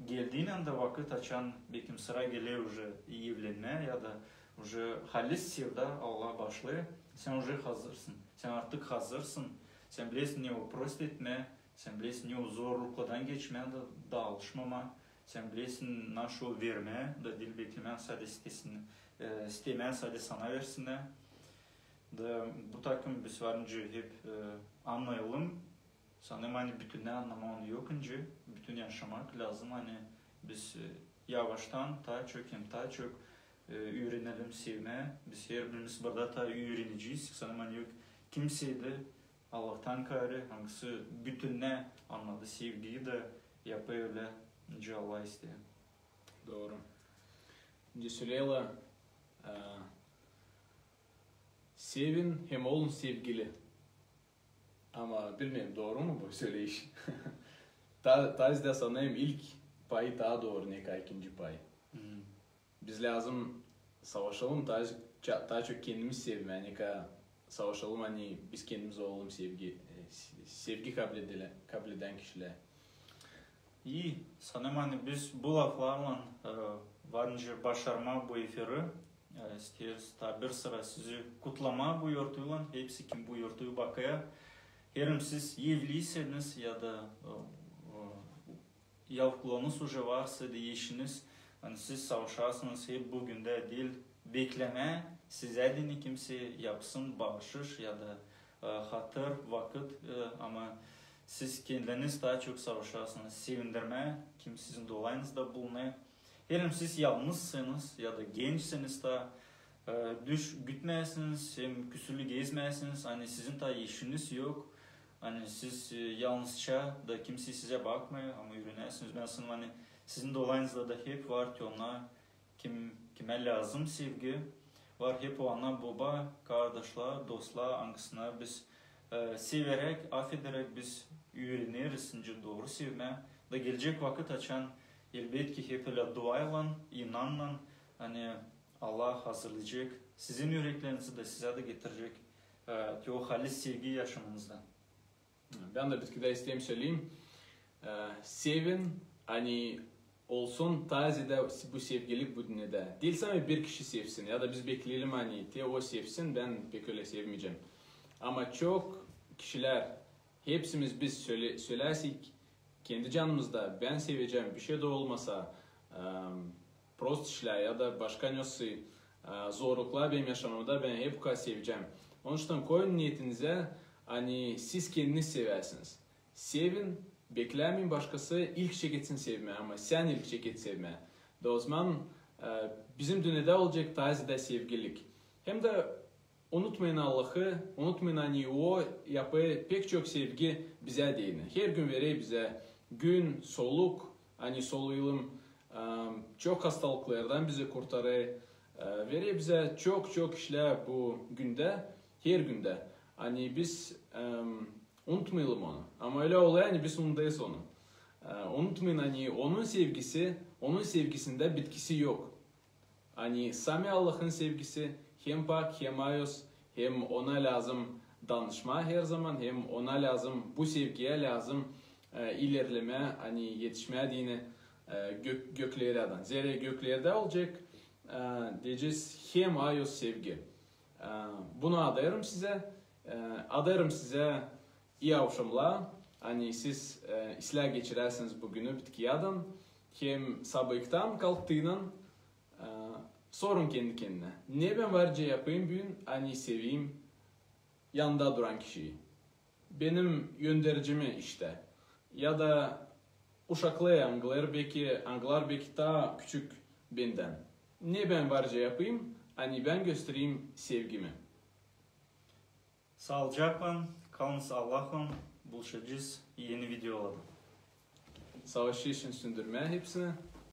geldiynän dä vakıt, açan, bekim, sıra geler uje evlenmää ya da uje halis sevda, Allah başlêêr, sän uje hazırsın, sän artık hazırsın, sän bilersin ne o prost etmää, sän bilersin ne o zorluklardan geçmää da, da alışmamaa, sän bilersin naşo vermää, da diil beklemää sade istesin, e, istemää sade sana versinnär. Da bu takım biz var nicä hep e, annayalım. Sanêrım, ani bütünnä annamaa onu yok nicä, bütün yaşamak lääzım, ani biz e, yavaştan taa çok hem taa çok e, üürenelim sevmää. Biz herbirimiz burada taa üürenecez. Sanêrım, ani yok kimsey dä Allahtan kaarä, angısı bütünnä annadı sevgiyi da yapêr ölä, nicä Allah isteer. Dooru. Nicä söleerlär, e, sevin hem olun sevgili. Ama bilmeerim, dooru mu bu söleyiş? Ta-, tazdä sanêrım ilk payı taa dooru, ne ka ikinci pay. Biz lääzım savaşalım taa, taa çok kendimiz sevmää, ne ka savaşalım, ani biz kendimiz olalım sevgi, e, s-, sevgi kabledilä-, kabledän kişilär. İi, sanêrım, ani biz bu laflarlan e, var nicä başarmaa bu efiri. E, isteeriz taa bir sıra sizi kutlamaa bu yortuylan, hepsi, kim bu yortuyu bakêr. Herliim siz evliyseniz ya da e, e, yavuklarınız uje varsa da eşiniz, ani siz savaşasınız hep bu gündä diil beklemää, sizä deyni kimsey yapsın baaşış ya da e, hatır, vakıt, e, ama siz kendileriniz taa çok savaşasınız sevindirmää, kim sizin dolayınızda bulunêr. Herliim siz yalnızsanız ya da gençseniz taa, e, düş gütmeyäsiniz hem küsülü gezmeyäsiniz, ani sizin taa eşiniz yok, ani siz e, yalnızça da kimsey sizä bakmêêr, ama üürenäsiniz. Bän sanêrım, ani sizin dolayınızda da hep var te onnar, kim, kimä lääzım sevgi. Var hep o ana, boba, kardaşlar, dostlar, angısına biz e, severäk, afederäk biz üüreneriz nicä dooru sevmää. Da gelecek vakıt, açan, elbetki, hep ölä duaylan, inannan, ani Allah hazırlayacek sizin üreklerinizi da, sizä dä getirecek e, te o halis sevgi yaşamanızda. Bän dä bitkidä isteerim söleyim. E, sevin, ani olsun taze dä bu sevgilik bu dünnedä. Diil sade bir kişi sevsin, ya da biz bekleyelim, ani te o sevsin, bän pek ölä sevmeyecäm. Ama çok kişilär, hepsimiz biz söle-, söläsek kendi canımızda, bän sevecäm, bişey dä olmasa, e, prost işlär ya da başka nesä, e, zorluklar benim yaşamamda, bän hep bu kadar sevecäm. Onuştan koyun niyetinizä, ani siz kendiniz seväsiniz. Sevin, beklämeyin başkası ilk çeketsin sevmää, ama sän ilk çeket sevmää. Da o zaman e, bizim dünnedä olacek taze dä sevgilik. Hem dä unutmayın Allahı, unutmayın, ani o yapêr pek çok sevgi bizä deyni. Her gün verer bizä gün, soluk, ani soluyalım, e, çok hastalıklardan bizi kurtarêr. E, verer bizä çok-çok işlär bu gündä, her gündä. Ani biz e, Unutmayalım onu. Ama ölä olêr, ani biz unudêrız onu. E, unutmayın, ani onun sevgisi, onun sevgisindä bitkisi yok. Ani sami Allahın sevgisi hem pak, hem ayoz, hem ona lääzım danışmaa herzaman, hem ona lääzım, bu sevgiyä lääzım, e, ilerlemää, ani etişmää deyni, e, gök-, göklerdän. Zerä göklerdä olacek, e, deyecez, hem ayoz sevgi. E, bunu adêrım sizä, e, adêrım sizä ii avşamnar, ani siz, e, islää geçiräsiniz bu günü bitkiyädän, hem sabayktan kalktıynan, e, sorun kendi-kendinä: ne bän varca yapayım büün, ani seveyim yanımda duran kişiyi, benim öndercimi iştä, ya da uşakları, angıları beki, angılar beki taa küçük bendän. Ne bän varca yapayım, ani bän göstereyim sevgimi. Saalıcaklan, kalınız Allahlan, buluşacez eni videolarda. Savaşêrım sindürmää hepsini.